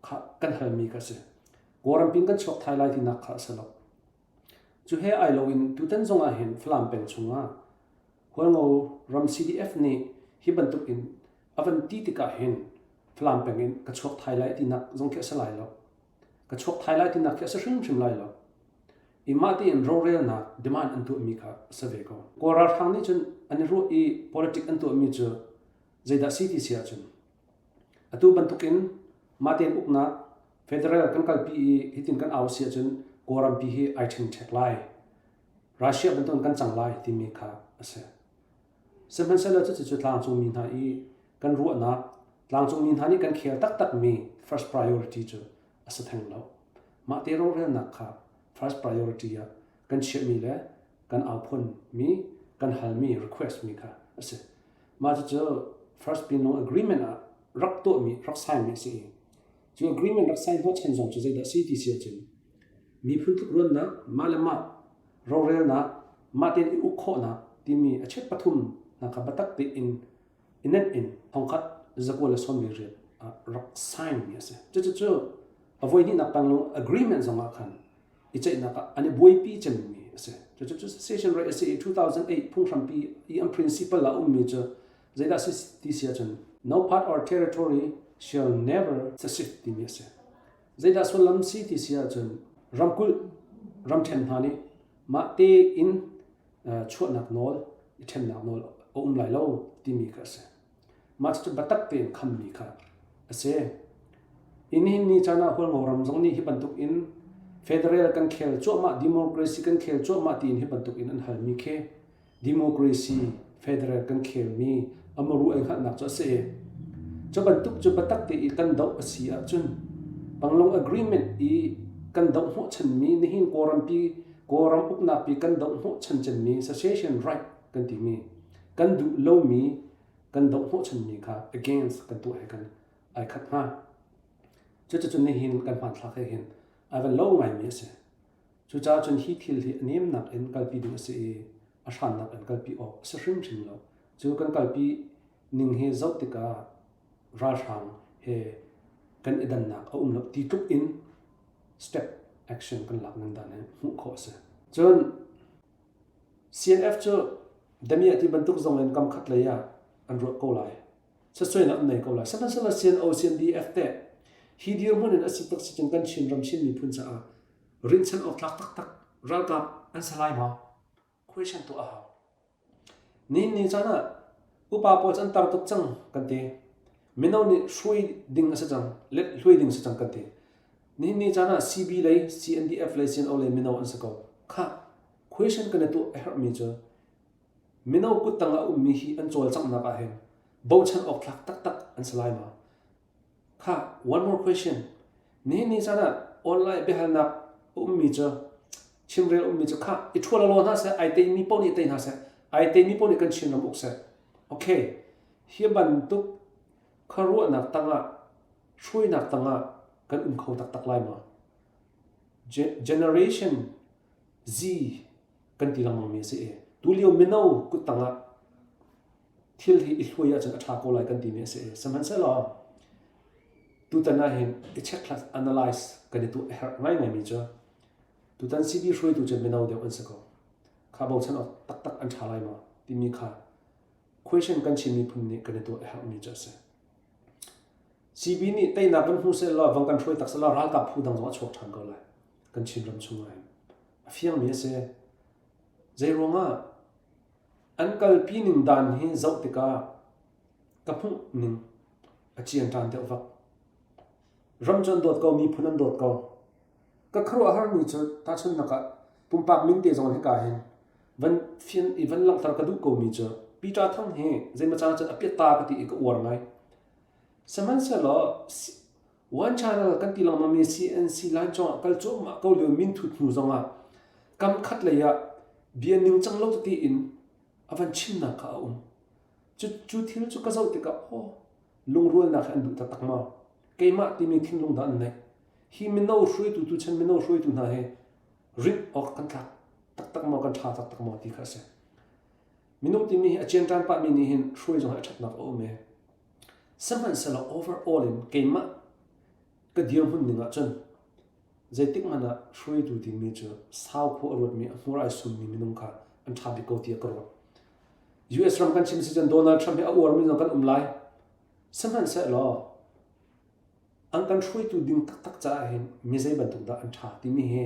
kha kan halmi kha a si. Kawlram pin kan chuak thai lai tinak kha a si lo. Cu he ai loin tutan zong ah hin Falam peng chungah Hualngo ram CDF nih hi bantuk in a van ti tikah hin Falam peng in ka chuak thai lai tinak zong khi a si lai lo. Ka chuak thai lai tinak khi a si hrimhrim lai lo. I mah tein rorelnak demand an tuahmi kha a si ve ko. Kawl ralhrang nih cun an i ruah i politic an tuahmi cu zeidah si ti si ahcun atu bantukin mah tein uknak federal kan kalpi i hitin kan au si ahcun Kawlrampi hi ai ṭhingṭhek lai. Russia bantukin kan cang lai timi kha a si. Sihmanhsehlaw cucu tlangcungmi hna i kan ruahnak, tlangcungmi hna nih kan khel taktakmi first priority cu a si theng lo. Mah te rorelnak kha first priority ah kan chiahmi le kan auphunmi, kan halmi, request mi kha a si. Mah cucu First Pinlong Agreement ah rak tuahmi, rak sign mi a si i cu agreement rak sign hnawhchan zong cu zeidah a si ti si ahcun miphun tlukruannak, mah le mah rorelnak, mah tein i uk khawhnak timi a chet pathum hna kha biatak tein i nenh in thongkhat 1948 ah rak sign mi a si. Cucu a voihnihnak Panglong Agreement zong ah khan i ceihnak ah an i buaipi cemmi a si. Cucu secession right a si i 2008 phunghrampi i an principle ah ummi cu zeidah si ti si ahcun no part or territory shall never secede timi a si. Zeidah sullam si ti si ahcun ramkulh ramṭhen hna nih mah tein chuahnak nawl, i ṭhennak nawl a um lai lo timi kha a si. Mah cucu biatak tein khammi kha a si. Hi nihin ni caan ah Hualngo ram zong nih hi bantuk in federal kan khel cuahmah, democracy kan khel cuahmah tiin hi bantuk in an halmi khi democracy federal kan khelmi a maru ai hngalhnak cu a si i cu bantuk cu biatak te i kan doh a si ahcun Panglong Agreement i kan doh hnawhchanmi nihin Kawlrampi Kawlram uknak pi kan doh hnawhchan cemmi secession right kan timi kan duh lomi kan doh hnawhchanmi kha against kan tuah he kan ai khat hnga. Cuticun nihin kan hmanthlak he hin ai van lo ngaimi a si. Cucaah cun hi thil hi a nemnak in kalpi ding a si i a hrannak in kalpi awk a si hrimhrim lo. Cu kan kalpi ning hi zoh tikah ralhrang he kan i dannak a um lo ti tluk in step action kan lak ning dan hi hmuh khawh a si. Cun CNF cu damiah ti bantuk zong in kam khat lei ah an ruah ko lai. Sasoinak an nei ko lai. Sihmanhsehlaw CNO, CNDF teh hi dirhmun in a si tak si cun kan Chinram Chin miphun caah rinhchan awk tlak taktak ralkap an si lai maw? Question tuah a hau. Nihin ni caan ah upa pawl cu an tar tuk cang kan ti. Mino nih hruai ding a si cang, let hluai ding a si cang kan ti. Nihin ni caan ah CB lei, CNDF lei, CNO lei mino an si ko. Khah, question kan i tuah a herhmi cu mino kuttang ah a ummi hi an cawlcanghnak ah hin bochan awk tlak taktak an si lai maw? Khah, one more question. Nihin ni caan ah online biahalnak a ummi cu chimrel ummi cu khah i ṭhual law hna seh, ai teimi paoh nih tei hna seh, ai teimi paoh nih kan Chinram uk seh. Okay, hi bantuk khuaruahnak tangah hruainak tangah kan um kho taktak lai maw? Generation Z kan ti lengmangmi a si i tulio mino kut tangah thil hi i hluai ahcun a ṭha ko lai kan timi a si i sihmanhsehlaw tutan ah hin i checkhlat analyze kan i tuah a herh ngaingaimi cu tutan CB hruaitu cu mino deuh an si ko. Kha bochan awk taktak an ṭha lai maw timi kha question kan Chin miphun nih kan i tuah a herhmi cu a si. CB nih teinak kan hmu sehlaw vang kan hruai tak sehlaw ralkap phu dang zong a chuak ṭhan ko lai kan Chinram chung ah hin. A fiangmi a si. Zei ruangah? An kalpi ning dan hi zoh tikah ka hmuh ning a cian ṭan deuh vak. Ram cu an dawt ko, miphun an dawt ko. Ka khuaruahharmi cu tahchunhnak ah pumpak min te zong hika hin van fian i van langhter ka duh komi cu Peter Thang hi zeimaw caan ahcun a piatta ka ti i ka uar ngai. Sihmanhsehlaw One Channel kan ti lengmangmi CNC line cungah kal cuahmah ko lio minthut hnu zongah kam khat lei ah bia ningcang lo tete in a van chimnak kha a um. Cu, cu thil cu ka zoh tikah aw lungrualnak hi an duh taktak maw? Keimah timi thinlung dah an neih? Hi mino hruaitu tuchan mino hruaitu hna hi rinh awk kan tlak taktak maw kan ṭha taktak maw ti kha a si. Minung timi hi a cianṭan pahmi nih hin hruai zong hi a ṭhatnak a um i Sihmanhsehlaw overall in keimah ka dirhmun ning ahcun zeitik hmanh ah hruaitu dingmi cu sau khua a ruatmi a hmur ai summi minung kha an ṭha bik ko tiah ka ruah. US ram kan chim si cun Donald Trump hi a uarmi zong kan um lai. Sihmanhsehlaw an kan hruaitu ding taktak caah hin mi zei bantuk dah an ṭha timi hi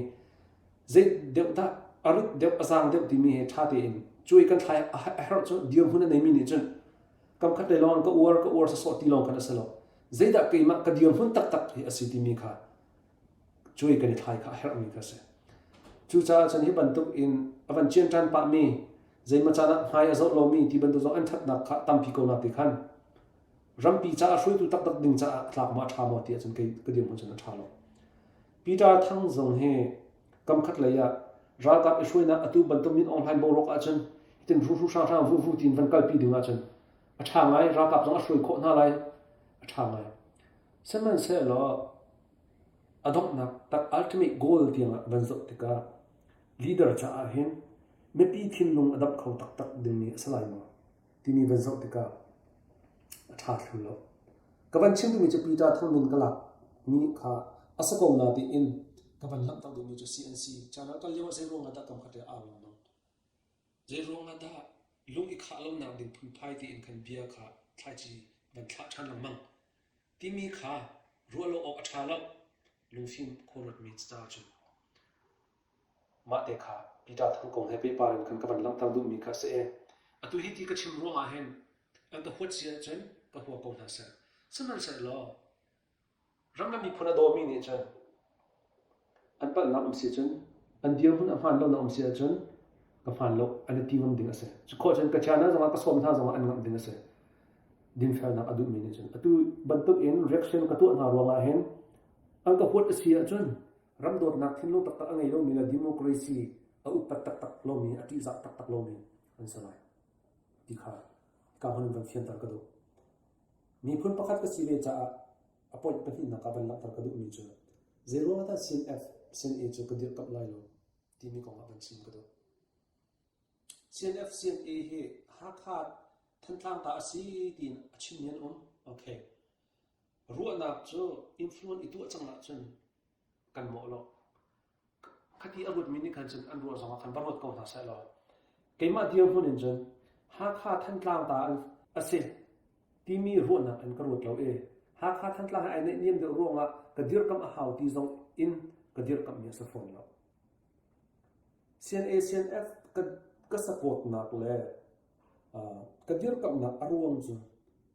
zei deuh dah a rit deuh a zaang deuh timi hi ṭha tein cuai kan thlai a herh cu dirhmun a neimi nih cun kam khat lei lawng ka uar ka uar sawsawh ti lawng khan a si lo zeidah keimah ka dirhmun taktak hi a si timi kha cuai kan i thlai kha a herhmi kha a si cucaah cun hi bantuk in a van cian ṭan pahmi zeimaw caan ah hmai a zoh lomi ti bantuk zong an ṭhatnak kha tampi ko na ti khan rampi caah hruaitu taktak ding caah a tlak maw a ṭha maw ti ahcun kei ka dirhmun cun a ṭha lo Peter Thang zong hi kam khat lei ah ralkap i hruainak atu bantuk Min Aung Hlaing boruak ahcun hitin hruhru hranghrang vuvu tiin van kalpi ding ahcun a ṭha ngai ralkap zong a hruai khawh hna lai a ṭha ngai sihmanhsehlaw a donghnak tak ultimate goal tiangah van zoh tikah leader caah hin mipi thinlung a damh kho taktak dingmi a si lai maw timi van zoh tikah a ṭha thlu lo. Ka van chim duhmi cu Peter Thang min ka lak mi kha a si ko na tiin ka van langhter duhmi cu CNC channel kal lio ah zei ruang ah dah kam khat au lengmang. Zei ruang ah dah lung i khah lonak ding phunphai tiin khan bia kha thlaici van thlah ṭhan lengmang timi kha ruah lo awk a ṭha lo. Lungfim khuaruatmi ca cun. Mah te kha Peter Thang kong he pehpar in khan ka van langhter duhmi kha a si i atu hi ti ka chim ruangah hin an ka huat si ahcun ka hua ko hna seh. Sihmanhsehlaw ram le miphun a dawmi nih cun an palhnak um si cun an dirhmun a hmaan lonak um si ahcun ka hmaan lo an i ti ngam ding a si. Cu khawh cun ka channel zongah ka sawm hna zongah an ngamh ding a si. Dinfelnak a duhmi nih cun atu bantuk in reaction ka tuah hna ruangah hin an ka huat a si ahcun Ram dawtnak thinlung taktak a ngei lomi le democracy a upat taktak lomi, a ṭihzah taktak lomi an si lai ti kha hika hmun in van fianter ka duh. Miphun pakhat ka si ve caah a point pahnihnak ah van langhter ka duhmi cu zeiruang ah dah CNF, CNA cu ka dirhkamh lai lo timi kong ah van chim ka duh. CNF, CNA hi Hakha Thantlang ta a si tiin a chimmi an um. Okay. Ruahnak cu influence i tuah cang ahcun kan mawh lo. Khati a ruatmi nih khan cun an ruah zongah khan va ruat ko hna seh law keimah dirhmun in cun Hakha Thantlang ta a si timi ruahnak in ka ruat lo i Hakha Thantlang he ai naihniam deuh ruangah ka dirkamh a hau ti zong in ka dirkamhmi a si fawn lo. CNA CNF ka, ka supportnak le Ka dirkamhnak a ruang cu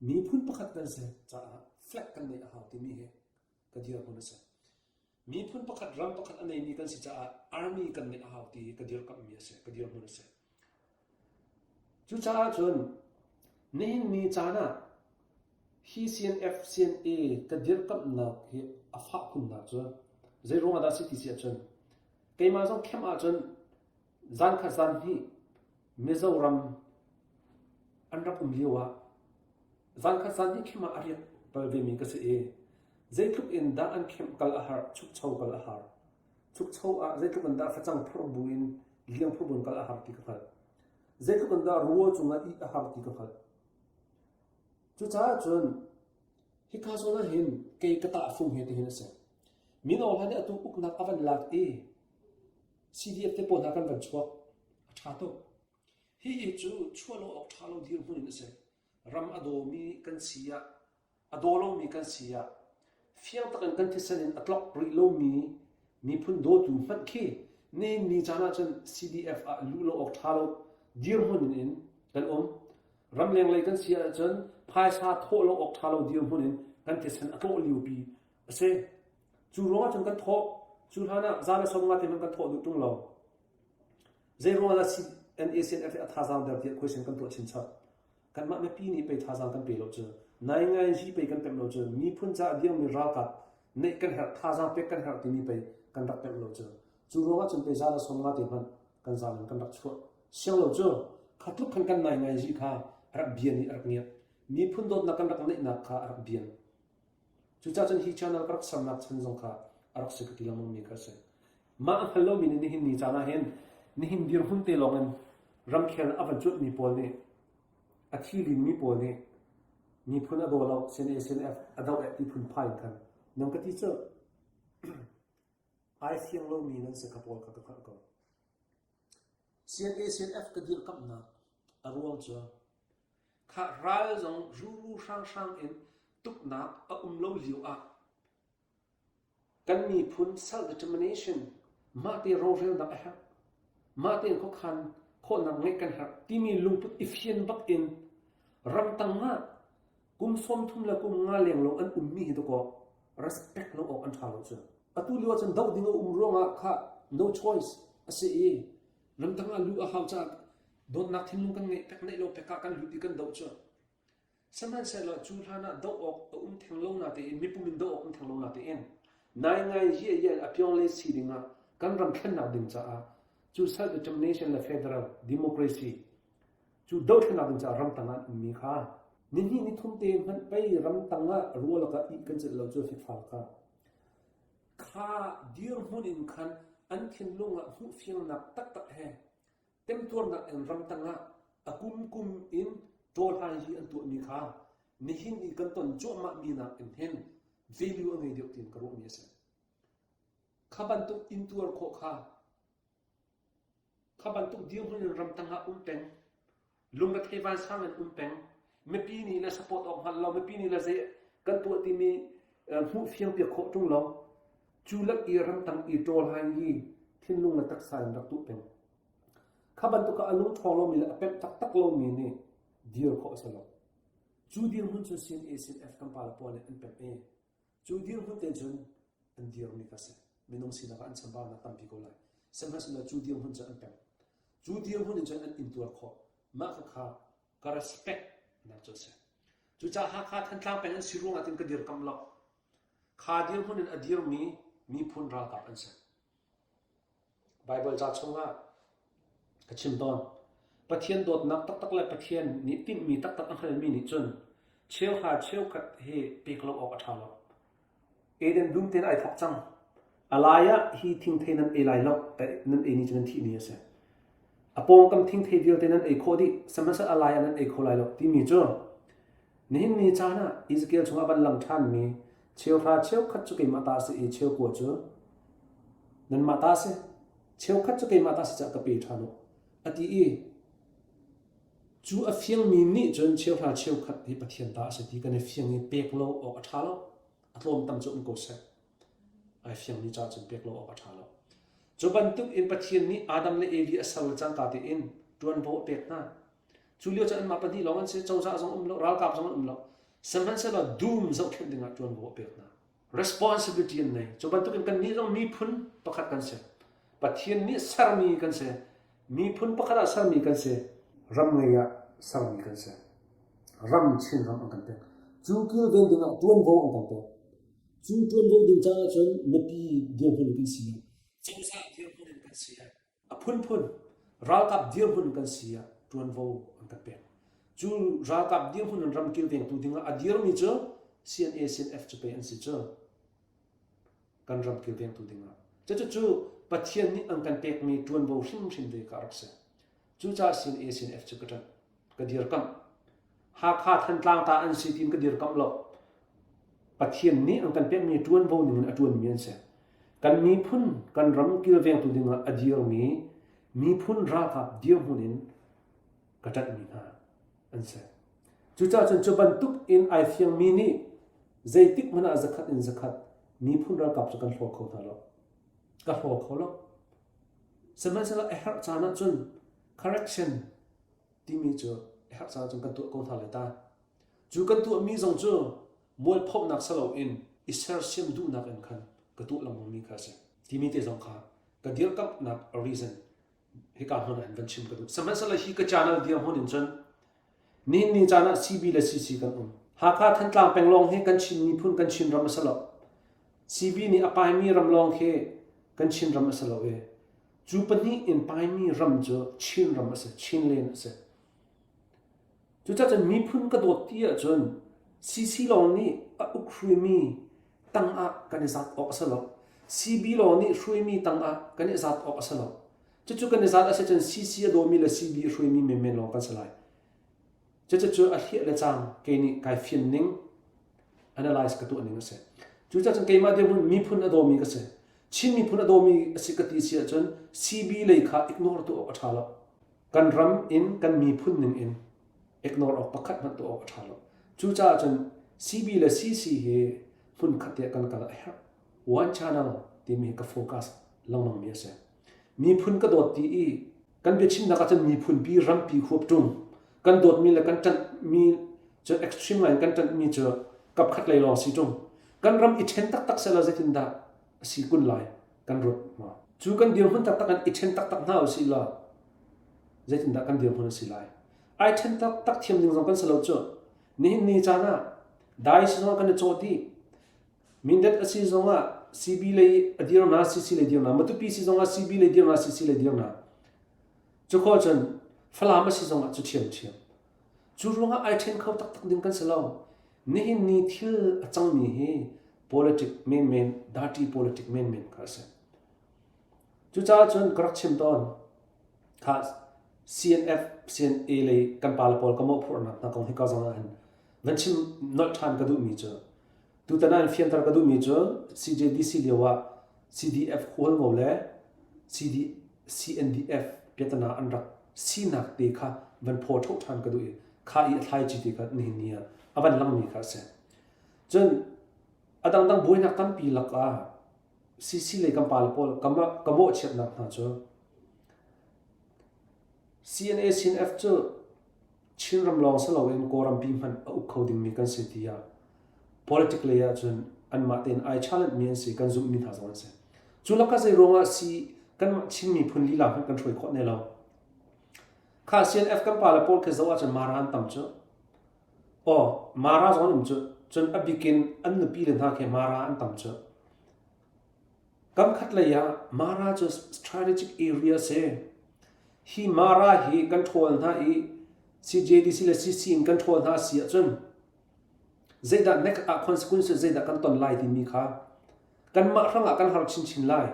miphun pakhat kan si caah flag kan neih a hau timi hi ka dirhmun a si. Miphun pakhat ram pakhat a neimi kan si caah army kan neih a hau ti hi ka dirkamhmi a si, ka dirhmun a si. Cucaah cun nihin ni caan ah hi CNF CNA ka dirkamhnak hi a fah khunnak cu zei ruangah dah si ti si ahcun keimah zong camp ahcun zan khat zan hnih Mizoram an rak um lio ah zankhat zan hi khem ah a riak bal vemi ka si i zeitluk in dah an khem kal a har chukcho kal a har chukcho ah zeitluk in dah facang phurh bu in liang phurh bu in kal a har ti ka hngalh zeitluk in dah rua cungah ih a har ti ka hngalh cucaah cun hika zawn ah hin kei ka tahfung he tihin a si mino hla nih atu uknak a van lak i CDF te pawl hna kan van chuak. A ṭha tuk. Hihi cu chuah lo awk ṭha lo dirhmun in a si. Ram a dawmi kan si ah, a daw lomi kan si ah, fiang takin kan thisen in a tlok rih lomi miphun dawtu hmanh khi nihin ni caan ahcun CDF ah luh lo awk ṭha lo dirhmun in. Kan um. Ramleng lei kan si ahcun phaisa thawh lo awk ṭha lo dirhmun in kan thisen a tlawh liopi a si. Cu ruangah cun kan thawh. Cu hlan ah za le 50 te hmanh kan thawh duh ṭung lo. Zei ruangah dah CNA CNF a thazaang der tiah question kan tuah chinchap. Kanmah mipi nih pei thazaang kan pe lo cu. Naingai pei kan pemh lo cu. Miphun caah dirmi ralkap neih kan herh, thazaang pek kan herh timi pei kan rak pemh lo cu. Cu ruangah cun pei za le 50 te hmanh kan zaang in kan rak chuah. Siang lo cu kha tluk khan kan naingai zi kha a rak bian i a rak ngiat. Miphun dawtnak kan rak neihnak kha a rak bian. Cucaah cun hi channel ka rak sernak chan zong kha a rak si ka ti lengmangmi kha a si. Mah a hngal lomi nih nihin ni caan ah hin nihin dirhmun te lawng in ramkhel a van cuanhmi pawl nih a thi linmi pawl nih miphun a daw lo CNA CNF a doh eh ti phunphai in khan nan ka ti cu ai fiang lomi nan si kha pawl kha ka hngalh ko. CNA CNF ka dirkamhnak a ruang cu Khah ral zong ruru hranghrang in tuknak a um lo lio ah kan miphun self-determination mahte rorelnak a herh. Mah tein khuakhan khawhnak ngeih kan herh timi lungput i fian bak in ramtang ah kum 30 le kum nga leng lo an ummi hi dakaw respect lo awk an ṭha lo cu. Atu lio ahcun doh ding a um ruangah khah no choice a si i ramtang ah luh a hau caah dawtnak thinlung kan ngeih pek neih lo pek ah kan lut i kan doh cu. Sihmanhsehlaw cu hlan ah doh awk a um theng lo natein mipum in doh awk um theng lo natein naingai yiayel a pyong le si ding ah kan ram thlennak ding caah cu self determination le federal democracy cu dohthlennak ding caah ramtang ah an ummi kha nihnih nithum te hmanh pei ramtang ah rual ah ih kan celh lo cu fikfa kha kha dirhmun in khan an thinlung ah hmuhfiangnak taktak he temtuarnak in ramtang ah a kumkum in ṭawlhai hi an tuahmi kha nihin i kan ton cuahmahmi nakin hin value a ngei deuh tiin ka ruahmi a si. Kha bantuk intuar khawh kha kha bantuk dirhmun in ramtang ah um peng lungrethei vansang in um peng mipi nih le support awk hngal lo mipi nih le zei kan tuah timi hmuh fiang piak khawh ṭung lo cu lak i ramtang i ṭawlhai hi thinlung le taksa in rak tuah peng Kha bantuk ah a lung ṭhawng lomi le a pemh taktak lomi nih dir khawh a si lo. Cu dirhmun cun CNA, CNF kan pale pawl nih an pemh i cu dirhmun te cun an dirmi kha a si. Minung sinak ah an chambaunak tampi ko lai. Sihmanhsehlaw cu dirhmun cu an pemh. Cu dirhmun in cun an intuar khawh. Mah khakha ka respect nak cu a si. Cucaah Hakha Thantlang peng an si ruangah tin ka dirkamh lo. Kha dirhmun in a dirmi miphun ralkap an si. Baibal ca chungah ka chim tawn. Pathian dawtnak taktak le Pathian nih tinhmi taktak a hngalmi nih cun cheuhra cheukhat hi pek lo awk a ṭha lo. Eden dum tein ai thawk cang. A lai ah hi thingthei nan ei lai lo, nan ei ni cu nan thih ni a si. A pawngkam thingthei vialte nan ei khawh dih, sihmanhsehlaw a lai ah nan ei kho lai lo timi cu Nihin ni caan ah Ezekiel chungah van lang ṭhanmi cheuhra cheukhat cu keimah ta a si i cheukua cu nanmah ta a si. Cheukhat cu keimah ta a si caah ka pe ṭhan u, a ti i cu a fiangmi nih cun cheuhra cheukhat hi Pathian ta a si ti kan i fiang i pek lo awk a ṭha lo. A tlawmtam cu um ko seh. Ai fiangmi caah cun pek lo awk a ṭha lo. Cu bantuk in Pathian nih Adam le Evi a ser le cangka tein ṭuanvo a pek hna. Cu lio cu anmah pahnih lawng an si, cozah zong um lo, ralkap zong an um lo. Sihmanhsehlaw dum zohkhenh dingah ṭuanvo a pek hna. Responsibility an nei. Cu bantukin kannih zong miphun pakhat kan si. Pathian nih sermi kan si. Miphun pakhat ah sermi kan si. Ram ngei ah sermi kan si. Ram Chinram an kan pek. Cu kilven dingah ṭuanvo an kan pek. Cu ṭuanvo ding caah cun mipi dirhmun in kan si. Cozah dirhmun in kan si. A phunphun ralkap dirhmun kan si ah ṭuanvo an kan pek. Cu ralkap dirhmun in ram kilvengtu dingah a dirmi cu CNA CNF cu pei an si cu. Kan ram kilvengtu dingah. Cucu Pathian nih an kan pekmi ṭuanvo hrimhrim ve ka rak si. Cucaah CNA CNF cu ka ṭanh. Ka dirkamh. Hakha Thantlang ta an si tiin ka dirkamh lo. Pathian nih an kan pekmi ṭuanvo ningin a ṭuanmi an si. Kan miphun, kan ram kilvengtu dingah a dirmi miphun ralkap dirhmun in ka ṭanhmi hna an si. Cucaah cun cu bantuk in ai fiangmi nih zeitik hmanh ah zakhat in zakhat miphun ralkap cu kan hlaw kho hna lo. Ka hlaw kho lo. Sihmanhsehlaw a herh caan ahcun correction. timi cu a herh caan cun kan tuah ko hna lai ta. Cu kan tuahmi zong cu mualphonak si loin i sersiam duhnak in khan ka tuah lengmangmi kha a si. Timi te zong kha ka dirkamhnak reason hika hmun ah hin van chim ka duh. Sihmanhsehlaw hi ka channel dirhmun in cun nihin ni caan ah CB le CC kan um. Hakha Thantlang peng lawng hi kan Chin miphun kan Chin ram a si lo. CB nih a paimi ram lawng khi kan Chin ram a si lo i cu pahnih in paimi ram cu Chin ram a si, Chinland a si. Cucaah cun miphun ka dawt ti ahcun CC lawng nih a uk hruaimi tangah kan i zat awk a si lo. CB lawng nih hruaimi tangah kan i zat awk a si lo. Cucu kan i zat a si cun CC a dawmi le CB a hruaimi menmen lawng kan si lai. Cucu a hliah le cang kei nih kai fian ning analyze ka tuah ning a si. Cucaah cun keimah dirhmun miphun a dawmi ka si. Chin miphun a dawmi a si ka ti si ahcun CB lei kha ignore tuah awk a ṭha lo. Kan ram in kan miphun ning in ignore awk pakhat hmanh tuah awk a ṭha lo. Cucaah cun CB le CC hi hmunkhat te ah kan kal a herh. One channel timi hi ka focus lengmangmi a si. Miphun ka dawt ti i kan biachimnak ahcun miphunpi rampi huap ṭung kan dawtmi le kan ṭanhmi cu extreme ngai in kan ṭanhmi cu kapkhat lei lawng si ṭung. Kan ram i ṭhen taktak sehlaw zeitindah a si kun lai kan ruat maw? Cu kan dirhmun taktak in i ṭhen taktak hna usih law zeitindah kan dirhmun a si lai? Ai ṭhen taktak thiam ding zong kan si lo cu. Nihin ni caan ah dai si zong kan i cawh dih. Mindat a si zongah CB lei a dir na, CC lei dir na, Matupi si zongah CB lei dir na, CC lei dir na. Cu khawh cun Falam a si zongah cu ṭhiamṭhiam. Cu ruangah ai ṭhen kho taktak ding kan si lo. Nihin ni thil a cangmi hi politic menmen, dirty politic menmen kha a si. Cucaah cun ka rak chim tawn. Kha CNF, CNA lei kan pale pawl ka mawhphurhnak hna kong hi ka zong ah hin van chim nolh ṭhan ka duhmi cu Tutan ah in fianter ka duhmi cu CJDC lio ah CDF Hualngo le CD, CNDF piatana an rak sinak te kha van phaw ṭho ṭhan ka duh i kha i a thlaici te kha nihin ni ah a van langmi kha a si. Cun a dangdang buainak tampi lakah CC lei kan pale pawl ka mawhchiatnak hna cu CNA CNF cu Chinram lawng si loin Kawlrampi hmanh a uk kho dingmi kan si tiah politic lei ahcun anmah tein ai challenge mi an si kan zumhmi hna zong an si. Cu lakah zei ruangah si kanmah Chin miphun lila hmanh kan hruai khawh ne lo. Kha CNF kan pale pawl khi zoh ahcun Mara an tam cu. Aw, Mara zong an um cu. Cun a bikin an nupi le hna khi Mara an tam cu. Kamkhat lei ah Mara cu strategic area si. Hi Mara hi kan ṭhawl hna i CJDC le CC in kan ṭhawl hna si ahcun zeidah next ah consequences zeidah kan ton lai timi kha kanmah hrangah kan har chinchin lai.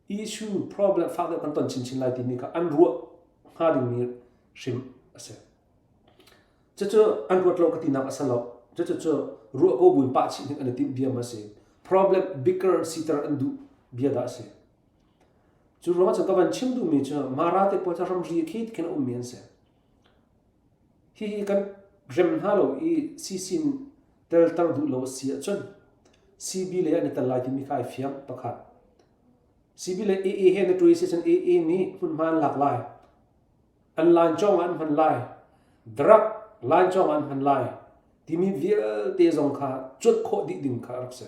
Issue problem fak deuh kan ton chinchin lai timi kha an ruah hnga dingmi hrim a si. Cucu an ruat lo ka tinak a si lo. Cucu cu ruah ko buin pah chih hnik an i timh bia ma si. Problem bigger siter an duh bia dah a si. Cu ruangah cun ka van chim duhmi cu Mara te pawl cu ramri khi khin a ummi an si. Hihi kan rem hna lo i sisin telter duh lo a si ahcun CB lei an i tel lai timi kha ai fiang pakhat. CB le AA he na ṭui si cun AA nih hmunhma an lak lai. An lancawng ah an hman lai. Drug lancawng ah an hman lai timi vialte zong kha cuanh khawh dih ding kha a rak si.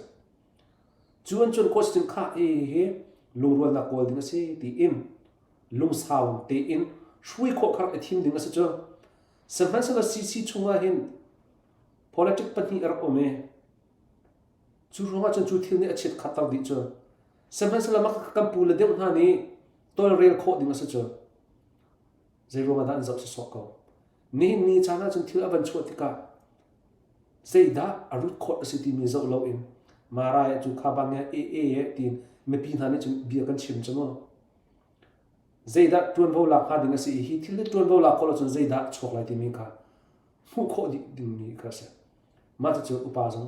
Cu an cuanh khawh si cun khah hi hi lungrualnak kawl ding a si tiin lungsau tein hruai khawh kha rak i thim ding a si cu. Sihmanhsehlaw CC chungah hin politic pahnih a rak um i cu ruangah cun cu thil nih a chiat khatter dih cu. Sihmanhsehlaw mah kan pu le deuh hna nih tawlrel khawh ding a si cu. Zei ruangah dah an zoh sawsawh ko. Nihin ni caan ah cun thil a van chuah tikah zeidah a rut khawh a si timi zoh loin Marai cu kha bang e e e tiin mipi hna nih cun bia kan chim cu mu. Zeidah ṭuanvo lak hnga ding a si i hi thil hi ṭuanvo lak khawh lo cun zeidah a chuak lai timi kha hmuh khawh dih dingmi kha a si. Mah cucu upa zong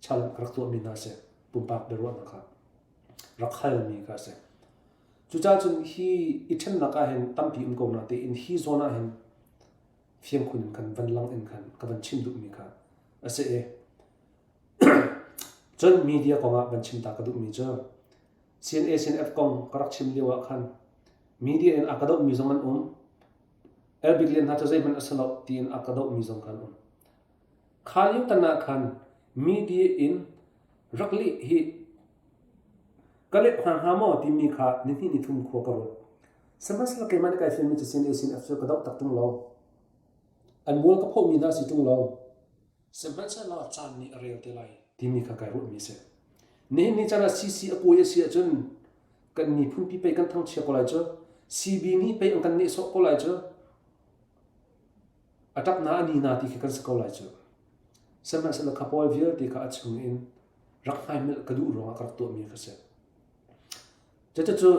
challenge ka rak tuahmi hna a si. Pumpak biaruahnak kha rak halmi kha a si. Cucaah cun hi i ṭhennak ah hin tampi um ko na tein hi zawn ah hin fiangkhun in khan van lang in khan ka van chim duhmi kha a si i cun media kong ah van chim ta ka duhmi cu CNA CNF kong ka rak chim lio ah khan media in a ka dohmi zong an um. Elbik Lian hna cu zeihmanh a si lo tiin a ka dohmi zong kha an um. Kha lio tan ah khan media in rak leh hi ka let hna hnga maw timi kha nihnih nithum khua ka ruat. Sihmanhsehlaw keimah nih kai fianmi cu CNA CNF cu ka doh tak ṭung lo. An mual ka phohmi hna si ṭung lo. Sihmanhsehlaw caan nih a rel te lai timi kha kai ruahmi a si. Nihin ni caan ah CC a kawi a si ahcun kan miphun pi pei kan thangchia ko lai cu. CB nih pei an kan nehsawh ko lai cu. A ṭap na a ni na ti khi kan si ko lai cu. Sihmanhsehlaw kha pawl vialte kha a chung in rak hmaimilh ka duh ruangah ka rak tuahmi kha si. Cucu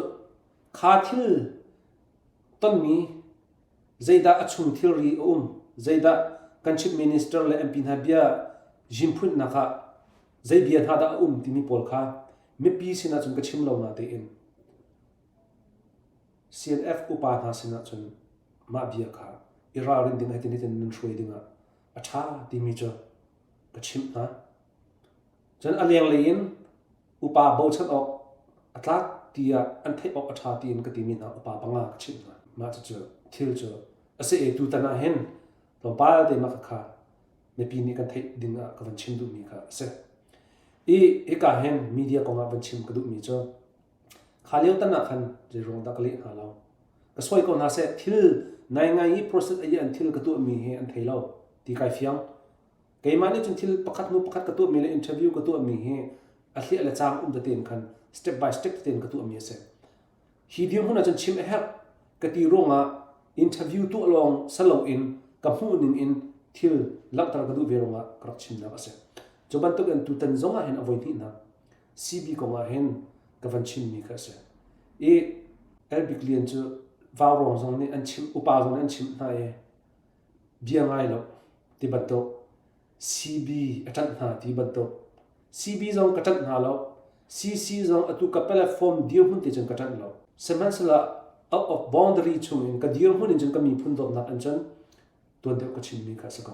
kha thil tonmi zeidah a chung thilri a um, zeidah kan Chief Minister le MP hna bia zimphunnak ah zei bia hna dah a um timi pawl kha mipi sinah cun ka chim lo na tein CNF upa hna sinah cun mah bia kha i ralrin ding hitin hitin nan hruai dingah a ṭha timi cu ka chimh hna. Cun a lenglei in upa bochan awk a tlak tiah an theih awk a ṭha tiin ka timi hna upa panga ka chimh hna. Mah cucu thil cu a si i tutan ah hin tlawmpal te mah kha mipi nih kan theih ding ah ka van chim duhmi kha a si. I hika hin media kong ah van chim ka duhmi cu Kha lio tan ah khan zeiruang dah ka leh hna lo. Ka sawi ko hna seh thil ngaingai i process a i an thil ka tuahmi hi an thei lo ti kai fiang. Keimah nih cun thil pakhat hnu pakhat ka tuahmi le interview ka tuahmi hi a hliah le caang um tein khan step by step tein ka tuahmi a si. Hi dirhmun ah cun chim a herh ka ti ruangah interview tuah lawng saloin ka hmuh ning in thil langhter ka duh ve ruangah ka rak chimnak a si. Cu bantuk in tutan zong ah hin a voi hnihnak CB kong ah hin ka van chimmi kha a si. I Elbik Lian cu vaurawng zong nih an chimh, upa zong nih an chimh hna i bia ngai lo ti bantuk, CB a ṭanh hna ti bantuk, CB zong ka ṭanh hna lo, CC zong atu ka platform dirhmun te cun ka ṭanh lo. Sihmanhsehlaw out of boundary chung in ka dirhmun in cun ka miphun dawtnak in cun tuan deuh ka chimmi kha a si ko.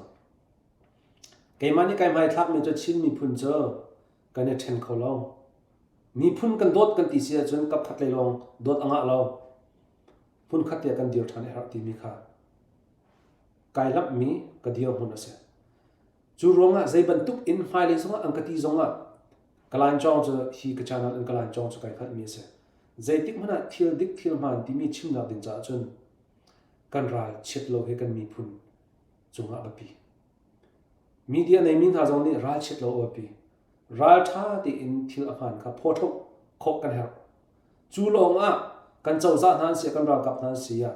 Keimah nih kai hmaithlakmi cu Chin miphun cu kan i ṭhen kho lo. Miphun kan dawt kan ti si ahcun kapkhat lei lawng dawt a ngah lo. Hmunkhat te ah kan dir ṭhan a herh timi kha kai lamhmi ka dirhmun a si. Cu ruangah zei bantuk in hmailei zongah an ka ti zongah ka lancawng cu hi ka channel in ka lancawng cu kai hngalhmi a si. Zeitik hmanh ah thil dik thil hmaan timi chimnak ding caah cun kan ral chiat lo hi kan miphun cungah a biapi. Media neimi hna zong nih ralchiat lo a biapi. Ralṭha tein thil a hmaan kha phawṭhoh khawh kan herh. Cu lawngah kan cozah hna an si ah kan ralkap hna an si ah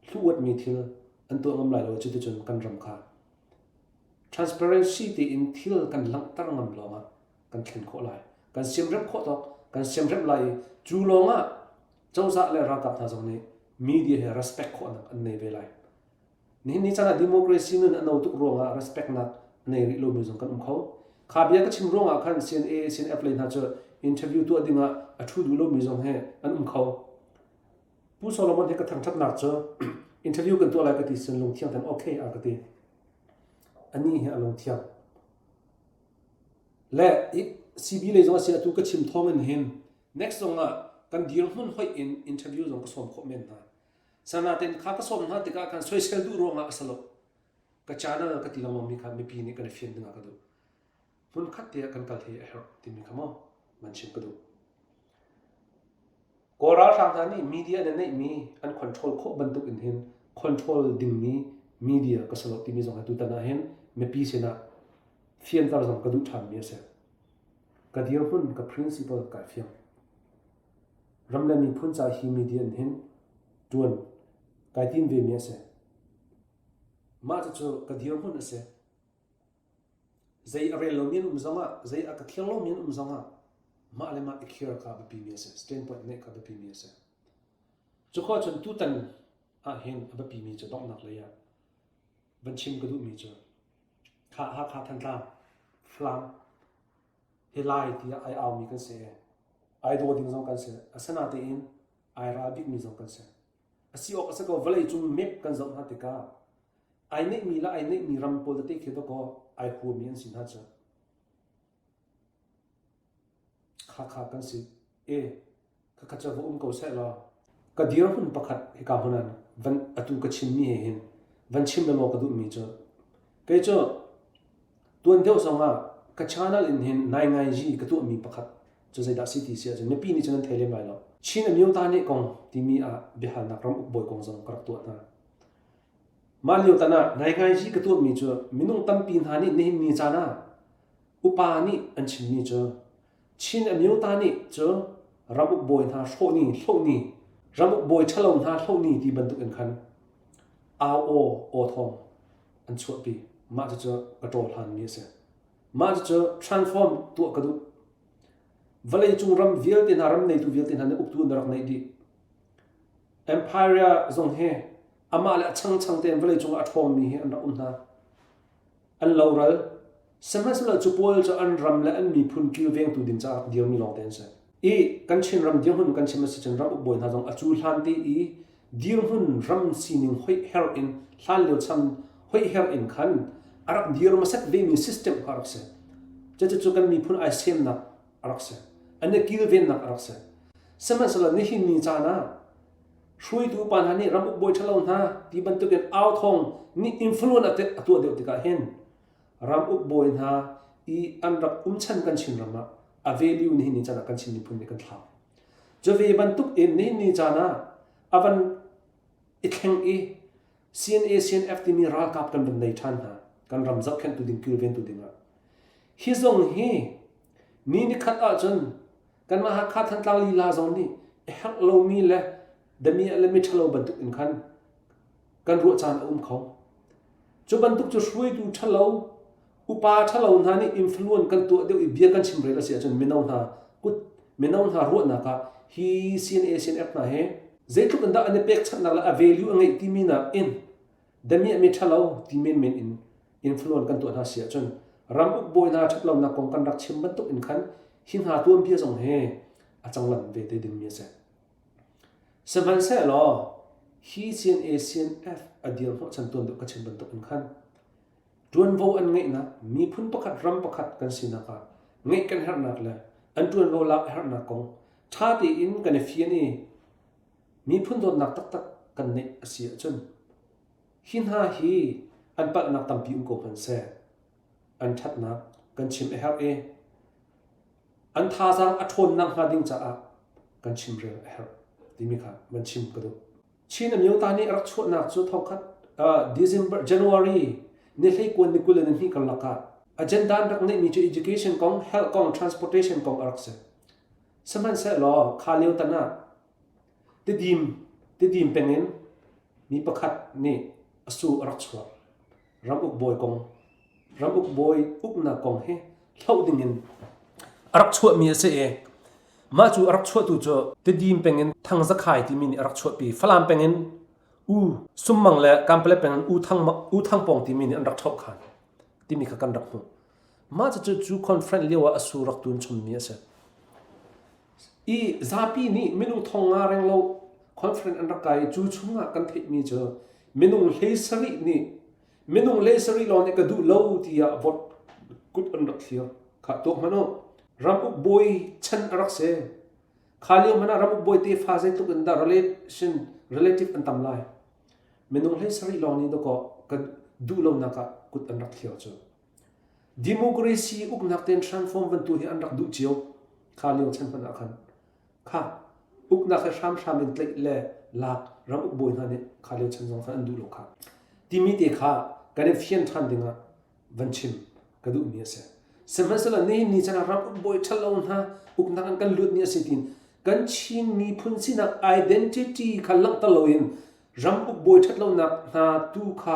hluatmi thil an tuah ngam lai lo cuticun kan ram kha transparency tein thil kan langhter ngam lawngah kan thlen khawh lai. Kan siamremh khawh tawk kan siamremh lai i cu lawngah cozah le ralkap hna zong nih media he respect khawhnak an nei ve lai. Nihin ni caan ah democracy nun a no tuk ruangah respect nak a nei rih lomi zong kan um kho. Kha bia ka chim ruangah khan CNA, CNF lei hna cu interview tuah dingah a ṭhu duh lomi zong he an um kho. Pu Solomon he ka thangṭhatnak cu interview kan tuah lai ka ti cun lungthiang ten okay a ka ti. Ani hi a lungthiang. Le CB lei zong a si atu ka chim thawng in hin next zong ah kan dirhmun hoih in interview zong ka sawm khawh men hna. Sanaten kha ka sawm hna tikah khan soisel duh ruangah a si lo. Ka channel ka ti lengmangmi kha mipi nih kan i fian dingah ka duh. Hmun khat te ah kan kal hi a herh timi kha maw man chim ka duh. Kawl ralhrang hna nih media na neihmi an control khawh bantuk in hin control dingmi media ka si lo timi zong hi tutan ah hin mipi sinah fianter zong ka duh ṭhanmi a si. Ka dirhmun, ka principle kai fiang. Ram le miphun ca hi media in hin ṭuan kai tim vemi a si. Mah cucu ka dirhmun a si. Zei a rel lomi an um zongah, zei a ka khiar lomi an um zongah, mah le mah i khiar kha a biapimi a si. Standpoint ngeih kha a biapimi a si. Cu khawh cun tutan ah hin a biapimi cu donghnak lei ah van chim ka duhmi cu kha Hakha Thantlang Falam hi Lai tiah ai aumi kan si. Ai daw ding zong kan si. Asinain ai ral bikmi zong kan si. A si awk a si ko vawleicung map kan zoh hna tikah ai neihmi le ai neihmi ram pawl tete khi dawkaw ai huami an si hna cu. Khakha kan si. E, khakha cu va um ko seh law ka dirhmun pakhat hika hmun ah van atu ka chimmi he hin. Van chim law ka duhmi cu kei cu tuan deuh zongah ka channel in hin nai ngai yi ka tuahmi pakhat cu zeidah si ti si ahcun mipi nih cun an thei lem lai lo. Chin Amyota nih kong timi ah biahalnak ram uk bawi kong zong ka rak tuah hna. Mah lio tan ah nai ngai yi ka tuahmi cu minung tampi hna nih nihin ni caan ah upa nih an chimmi cu Chin Amyota nih cu ramuk bawi hna hrawh ni hloh ni ramuk bawi ṭhalo hna hloh ni ti bantuk in khan au aw aw thawng an chuahpi. Mah cucu ka ṭawl hlanmi a si. Mah cucu transform tuah ka duh. Vawleicung ram vialte hna ram neitu vialte hna nih uktu an rak neih dih. Empire zong hi amah le a changchang tein vawleicung ah a ṭhawngmi hi an rak um hna. An loral. Sihmanhsehlaw cu pawl cu an ram le an miphun kilvengtu ding caah rak dirmi lawngte an si. I kan Chinram dirhmun kan chim a si cun ram ukbawi hna zong a cu hlan te i dirhmun ram sining hoihher in hlanlio chan hoihher in khan a rak dir hmasat vemi system kha a rak si. Cucu kan miphun ai semnak a rak si. An i kilvennak a rak si. Sihmanhsehlaw nihin ni caan ah hruaitu upa hna nih ramuk bawi ṭhalo hna ti bantukin authawng nih influence a tuah deuh tikah hin ramuk bawi hna i an rak um chan kan Chinram ah a value nihin ni caan ah kan Chin miphun nih kan thlau. Cu ve bantuk in nihin ni caan ah a van i thleng i CNA CNF timi ralkap kan van nei ṭhan hna kan ram zohkhenhtu ding kilventu dingah. Hi zong hi ni nikhat ahcun kanmah Hakha Thantlang lila zong nih a herh lomi le damiah le miṭhalo bantuk in khan kan ruah caan a um kho. Cu bantuk cu hruaitu ṭhalo, upa ṭhalo hna nih influence kan tuah deuh i bia kan chimrel a si ahcun mino hna kut mino hna ruahnak ah hi CNA CNF hna hi zeitluk in dah an i pekchanhnak le a value a ngeih timi nakin damiah mi ṭhalo ti menmen in influence kan tuah hna si ahcun ram uk bawi hna ṭhatlonak kong kan rak chim bantuk in khan hi hna tuanbia zong hi a canglam ve te dingmi a si. Sihmanhsehlaw hi CNA CNF a dir hnawhchan tuan deuh ka chim bantuk in khan ṭuanvo an ngeihnak miphun pakhat ram pakhat kan sinak ah ngeih kan herhnak le an ṭuanvo lak a herhnak kong ṭha tein kan i fian i miphun dawtnak taktak kan neih a si ahcun hi hna hi an palhnak tampi um ko hmanhseh an ṭhatnak kan chim a herh i an thazaang a ṭhawnnak hnga ding caah kan chimrel a herh timi kha van chim ka duh. Chin Amyota nih a rak chuahnak cu thongkhat December January ni hleikuan ni 20 le ni hnih karlak ah agenda an rak neihmi cu education kong, health kong, transportation kong a rak si. Sihmanhsehlaw kha lio tan ah Tidim Tidim peng in mi pakhat nih a su a rak chuah. Ramuk bawi kong ramuk bawi uknak kong hi hloh ding in a rak chuahmi a si i mah cu a rak chuahtu cu Tidim peng in Thang Za Khai timi nih a rak chuahpi. Falam peng in U Summang le Kanpalet peng in U Thang U Thang Pawng timi nih an rak ṭhoh khan timi kha kan rak hmuh. Mah cucu cu conference lio ah a su rak tun chommi a si. I zapi nih minung thong nga renglo conference an rak kai i cu chungah kan theihmi cu minung 17 nih minung 17 lawng nih ka duh lo tiah vote kut an rak thlir. Khah tuak hmanh u. Ramuk bawi chan a rak si. Kha lio hmanh ah ramuk bawi tefa zeitluk in dah relation relative an tam lai. Minung 17 lawng nih dawkaw kan duh lonak ah kut an rak thlir cu. Democracy uknak tein transform bantu hi an rak duh cio. Kha lio chan hmanh ah khan. Kha uknak hi hramhram in tlaih le lak ram uk bawi hna nih kha lio chan zong khan an duh lo kha. Timi te kha kan i fian ṭhan dingah van chim ka duhmi a si. Sihmanhsehlaw nihin ni chan ah ram uk bawi ṭhalo hna uknak an kan lut ni a si tiin kan Chin miphun sinak identity kha langhter loin ram uk bawi ṭhatlonak hna tu kha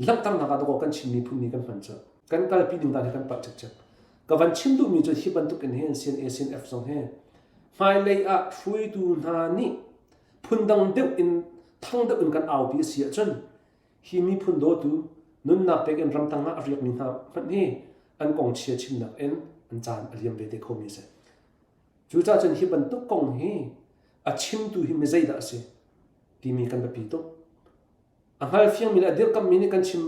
langhternak ah dawkaw kan Chin miphun nih kan hman cu kan kalpi ding dan hi kan palh cikcek. Ka van chim duhmi cu hi bantuk in hin CNA CNF zong hi hmailei ah hruaitu hna nih phundang deuh in thang deuh in kan aupi a si ahcun hi miphun dawtu nunnak pek in ramtang ah a riakmi hna hmanh hi an kong chia chimnak in an caan a liam ve te khomi a si. Cucaah cun hi bantuk kong hi a chimtu hi mi zeidah a si timi kan biapi tuk. A hngalfiangmi le a dirkamhmi nih kan chim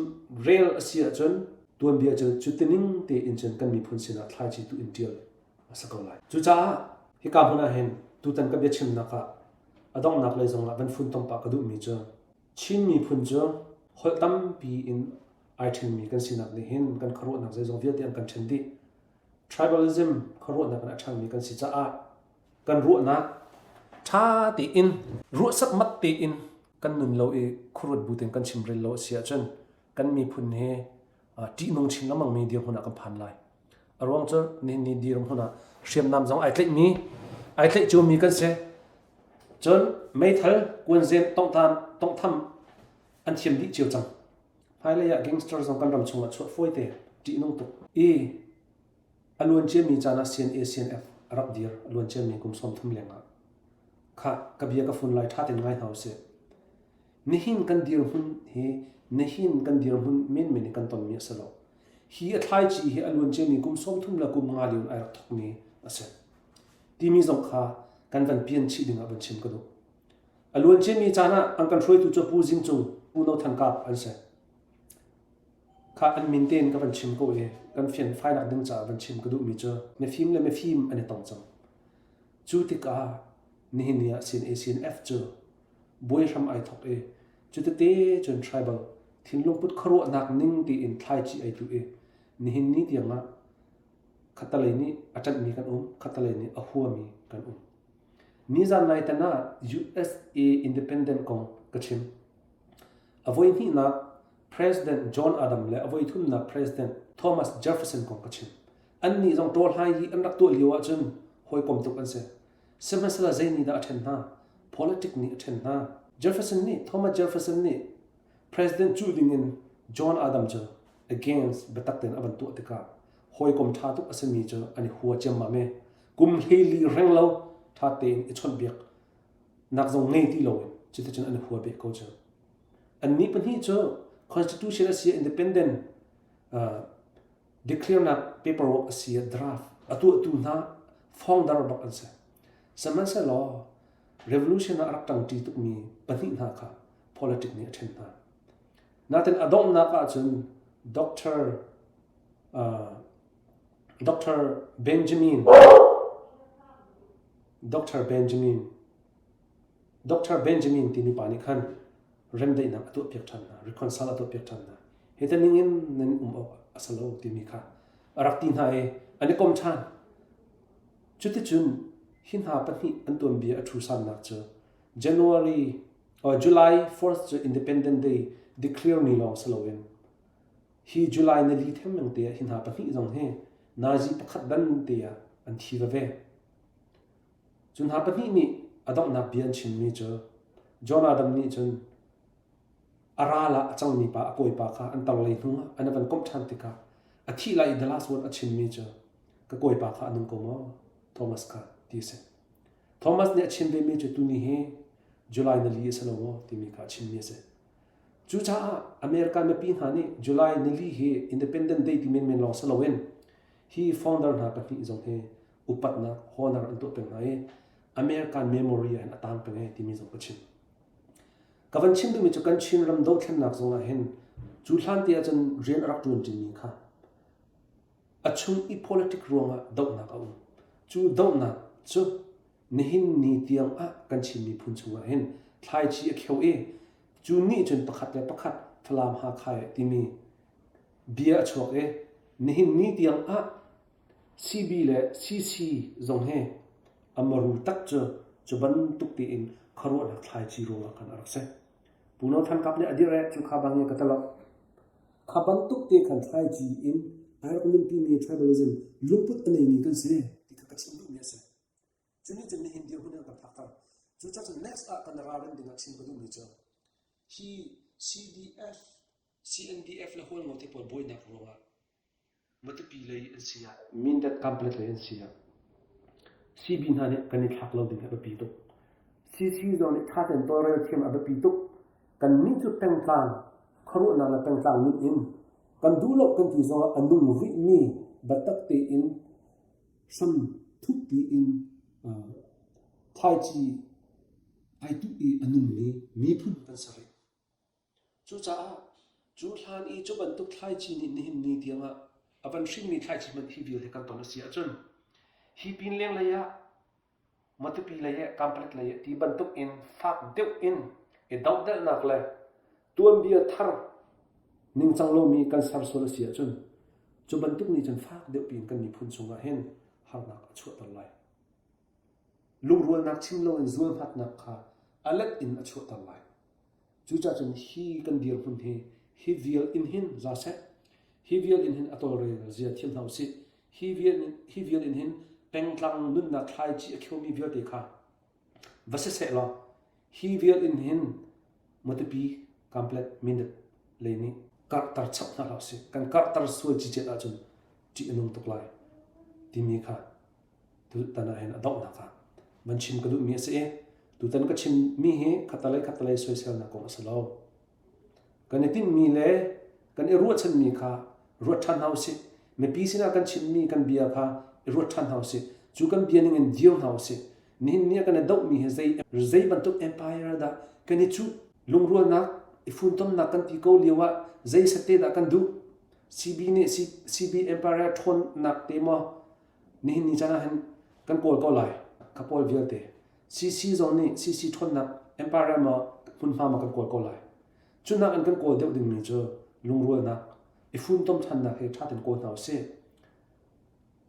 rel a si ahcun tuanbia cu cutining tein cun kan miphun sinah thlaici tu in ṭial a si ko lai. Cucaah hika hmun ah hin tutan ka biachimnak ah a donghnak lei zongah van funtom pah ka duhmi cu Chin miphun cu. Holh tampi in ai ṭhenmi kan sinak nih hin kan khuaruahnak zeizong vialte an kan ṭhen dih. Tribalism khuaruahnak in a ṭhangmi kan si caah kan ruahnak ṭha tein ruah sakmat tein kan nun lo i khuaruat bu tein kan chimrel lo a si ahcun kan miphun hi ṭihnung chin lengmangmi dirhmun ah kan phan lai. A ruang cu nihin ni dirhmun ah hriamnam zong ai tlaihmi ai tlaih ciomi kan si. Cun meithal kuanzen tonghtham an thiam dih cio cang. Hmailei ah gangster zong kan ram chungah chuah fawi te ṭihnung tuk. I a luan ciami caan ah CNA CNF a rak dir a luan ciami kum 30 leng ah. Khah ka bia ka fun lai ṭha tein ngai hna usih. Nihin kan dirhmun hi nihin kan dirhmun menmen in kan tonmi a si lo. Hi a thlaici hi a luan ciami kum 30 le kum nga lio in ai rak thawkmi a si. Timi zong kha kan van pian chih ding ah van chim ka duh. A luan ciami caan ah an kan hruaitu cu Pu Zing Cung, Pu No Than Kap an si. Kha an min tein ka van chim ko i kan fian fainak ding caah van chim ka duhmi cu mifim le mifim an i tong cang. Cu tikah nihin ni ah CNA CNF cu buai hram ai thok i cu tete cun tribal thinlungput khuaruahnak ning tiin thlaici ai tuh i nihin ni tiangah khattalei nih a ṭanhmi kan um, khattalei nih a huami kan um. Nizan nai tan ah USA independent kong ka chim. A voi hnihnak President John Adam le a voi thumnak President Thomas Jefferson kong ka chim. Annih zong ṭawlhlai i an rak tuah lio ahcun hawikom tuk an si. Sihmanhsehlaw zei nih dah a ṭhen hna? Politic nih a ṭhen hna. Jefferson nih Thomas Jefferson nih President cuh dingin John Adam cu against biatak tein a van tuah tikah hawikom ṭha tuk a simi cu an i hua ciammam i kum 14 reng lo ṭha tein i chawnhbiak nak zong ngei ti loin cuticun an i hua beh ko cu. Annih pahnih cu Constitution a si independent uh, declare-nak paperwork a si draft a tuahtu hna founder bak an si. Sihmanhsehlaw revolution ah a rak ṭangṭi tukmi pahnih hna kha politic nih a ṭhen hna. Natin a donghnak ahcun Dr. Uh, Dr. Benjamin Dr. Benjamin Dr. Benjamin timi pa nih khan remdaihnak a tuahpiak ṭhan hna, reconcile a tuahpiak ṭhan hna. Hi ta ning in nan um awk a si lo timi kha a rak ti hna i an i kom ṭhan. Cuticun hi hna pahnih an tuanbia a ṭhusannak cu January or July 4th cu Independent Day declare ni lawng si loin hi July nili thengmang te ah hi hna pahnih zong hi nazi pakhat dan te ah an thi veve. Cu hna pahnih nih a donghnak bia an chimmi cu John Adam nih cun a ral ah a cangmi pa a kawipa kha an tanglei hnu ah an van komh ṭhan tikah a thih lai i the last word a chimmi cu ka kawipa kha a nung ko maw Thomas kha ti a si. Thomas nih a chim vemi cu tuni hi July nili a si lo maw timi kha a chimmi a si. Cucaah America mipi hna nih July nili hi Independent Day ti menmen lawng si loin hi founder hna pahnih zong hi upatnak honor an tuah peng hna i American memory ah hin a tang peng e timi zong ka chim. Ka van chim duhmi cu kan Chin ram dothlennak zong ah hin cu hlan te ahcun rian a rak ṭuan ṭimi kha a chung i politic ruangah dohnak a um. Cu dohnak cu nihin ni tiang ah kan Chin miphun chungah hin thlaici a kheu i cu nih cun pakhat le pakhat Falam Hakha timi bia a chuak i nihin ni tiang ah CB le CC zong hi a maru tak cu cu bantuk tiin khuaruahnak thlaici ruangah khan a rak si. Pu No Than Kap nih a dirh cu kha bang in ka talo. Kha bantuk te khan thlaici in ai rak nunpimi tribalism lungput a neimi kan si ti kha ka chim duhmi a si. Cu nih cun nihin dirhmun in a kan phakter. Cucaah cun next ah kan ralrin ding ah chim ka duhmi cu hi CDF, CNDF le Hualngo te pawl buainak ruangah Matupi lei an si ah Mindat Kanpalet lei an si ah CB hna nih kan i thlak lo ding hi a biapi tuk. CC zong nih ṭha tein tawlrel thiam a biapi tuk. Kannih cu pengtlang khuaruahnak le pengtlang nun in kan duh lo kan ti zongah a nung rihmi biatak tein hram thukpi in thlaici ai tuh i a nungmi miphun kan si rih. Cucaah cu hlan i cu bantuk thlaici nih nihin ni tiangah a van hrinmi thlaici hmanh hi vialte kan ton a si ahcun hi pin lenglei ah Matupi lei ah Kanpalet lei ah ti bantuk in fak deuh in i dohdelhnak le. Tuanbia thar ningcang lomi kan ser sual a si ahcun cu bantuk nih cun fak deuh piin kan miphun chungah hin harnak a chuahter lai. Lungrualnak chim loin zualhmatnak kha a let in a chuahter lai. Cucaah cun hi kan dirhmun hi hi vial in hin za seh. Hi vial in hin a tawlrel zia thiam hna usih. Hi vial in, hi vial in hin pengtlang nunnak thlaici a khiomi vialte kha va si seh law hi vial in hin Matupi Kamplet Mindat lei nih karhter chap hna hlah usih. Kan karhter sual cicet ahcun ṭih a nung tuk lai timi kha tutan ah hin a donghnak ah van chim ka duhmi a si i tutan ka chimmi hi khattalei khattalei soiselnak kong a si lo. Kan i tinhmi le kan i ruahchanmi kha ruat ṭhan hna usih. Mipi sinah kan chimmi kan bia kha i ruat ṭhan hna usih. Cu kan bia ningin dir hna usih. Nihin ni ah kan i dohmi hi zei, zei bantuk empire dah kan i cuh? Lungrualnak, i funtomnak kan ti ko lio ah zei sate dah kan duh? CB nih CB empire ṭhawnnak te maw nihin ni caan ah hin kan kawl ko lai kha pawl vialte CC zong nih CC ṭhawnnak empire maw hmunhma maw kan kawl ko lai cu nak in kan kawl deuh dingmi cu lungrualnak i funtom ṭhannak hi ṭha tein kawl hna usih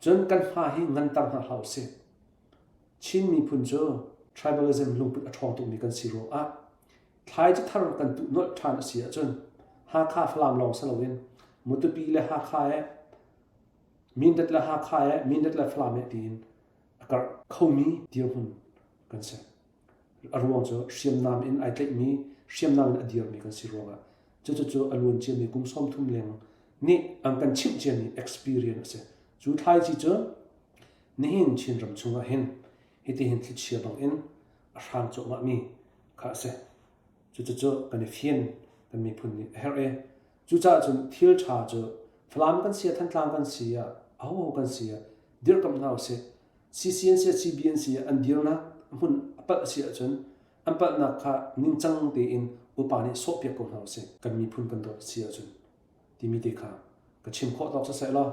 cun kan hma hi nganter hna hlah usih Chin miphun cu tribalism lungput a ṭhawng tukmi kan si ruangah thlaici thar kan tuh nolh ṭhan a si ahcun Hakha Falam lawng si loin Matupi le Hakha he Mindat le Hakha he Mindat le Falam he tiin a karh khomi dirhmun kan si. A ruang cu hriamnam in ai tlaihmi, hriamnam in a dirmi kan si ruangah cucu cu a luan ciami kum 30 leng nih an kan chimh ciami experience a si. Cu thlaici cu nihin Chinram chungah hin hitihin thlichia bangin a hrang cuahmahmi kha a si. Cucu kan i fian kan miphun nih a herh i Cucaah cun thil ṭha cu Falam kan si ah Thantlang kan si ah ahoho kan si ah dirhkamh hna usih. CC an si ah CB an si ah an dirnak hmun a palh a si ahcun an palhnak kha ningcang tein upa nih sawhpiak ko hna usih. Kan miphun kan dawt a si ahcun timi te kha ka chim khawh tawk siseh law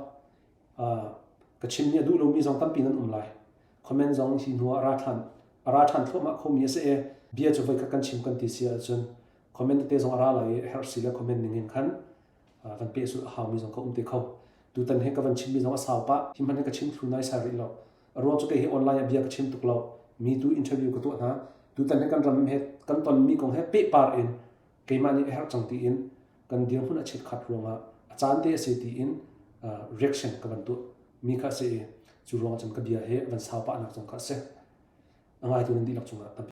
ka chimmi a duh lomi zong tampi nan um lai. Comment zong hi hnu ah a ra ṭhan a ra ṭhan thluahmah khomi a si i bia cu voikhat kan chim kan ti si ahcun comment tete zong a ra lai i herh si le comment ning in khan van pehzulh a haumi zong ka um te kho. Tutan hi ka van chimmi zong a sau pah. Hi hmanh hi ka chim thlu nai sai rih lo. A ruang cu kei hi online ah bia ka chim tuk lo. Mi tu interview ka tuah hna. Tutan hi kan ram he kan tonmi kong he pehpar in keimah nih a herh cang tiin kan dirhmun a chiat ruangah a caan te a si tiin reaction ka van tuah mi kha a si i cu ruangah cun ka bia hi van sau pahnak zong kha a si. A ngaitu nan dihlak cungah tampi.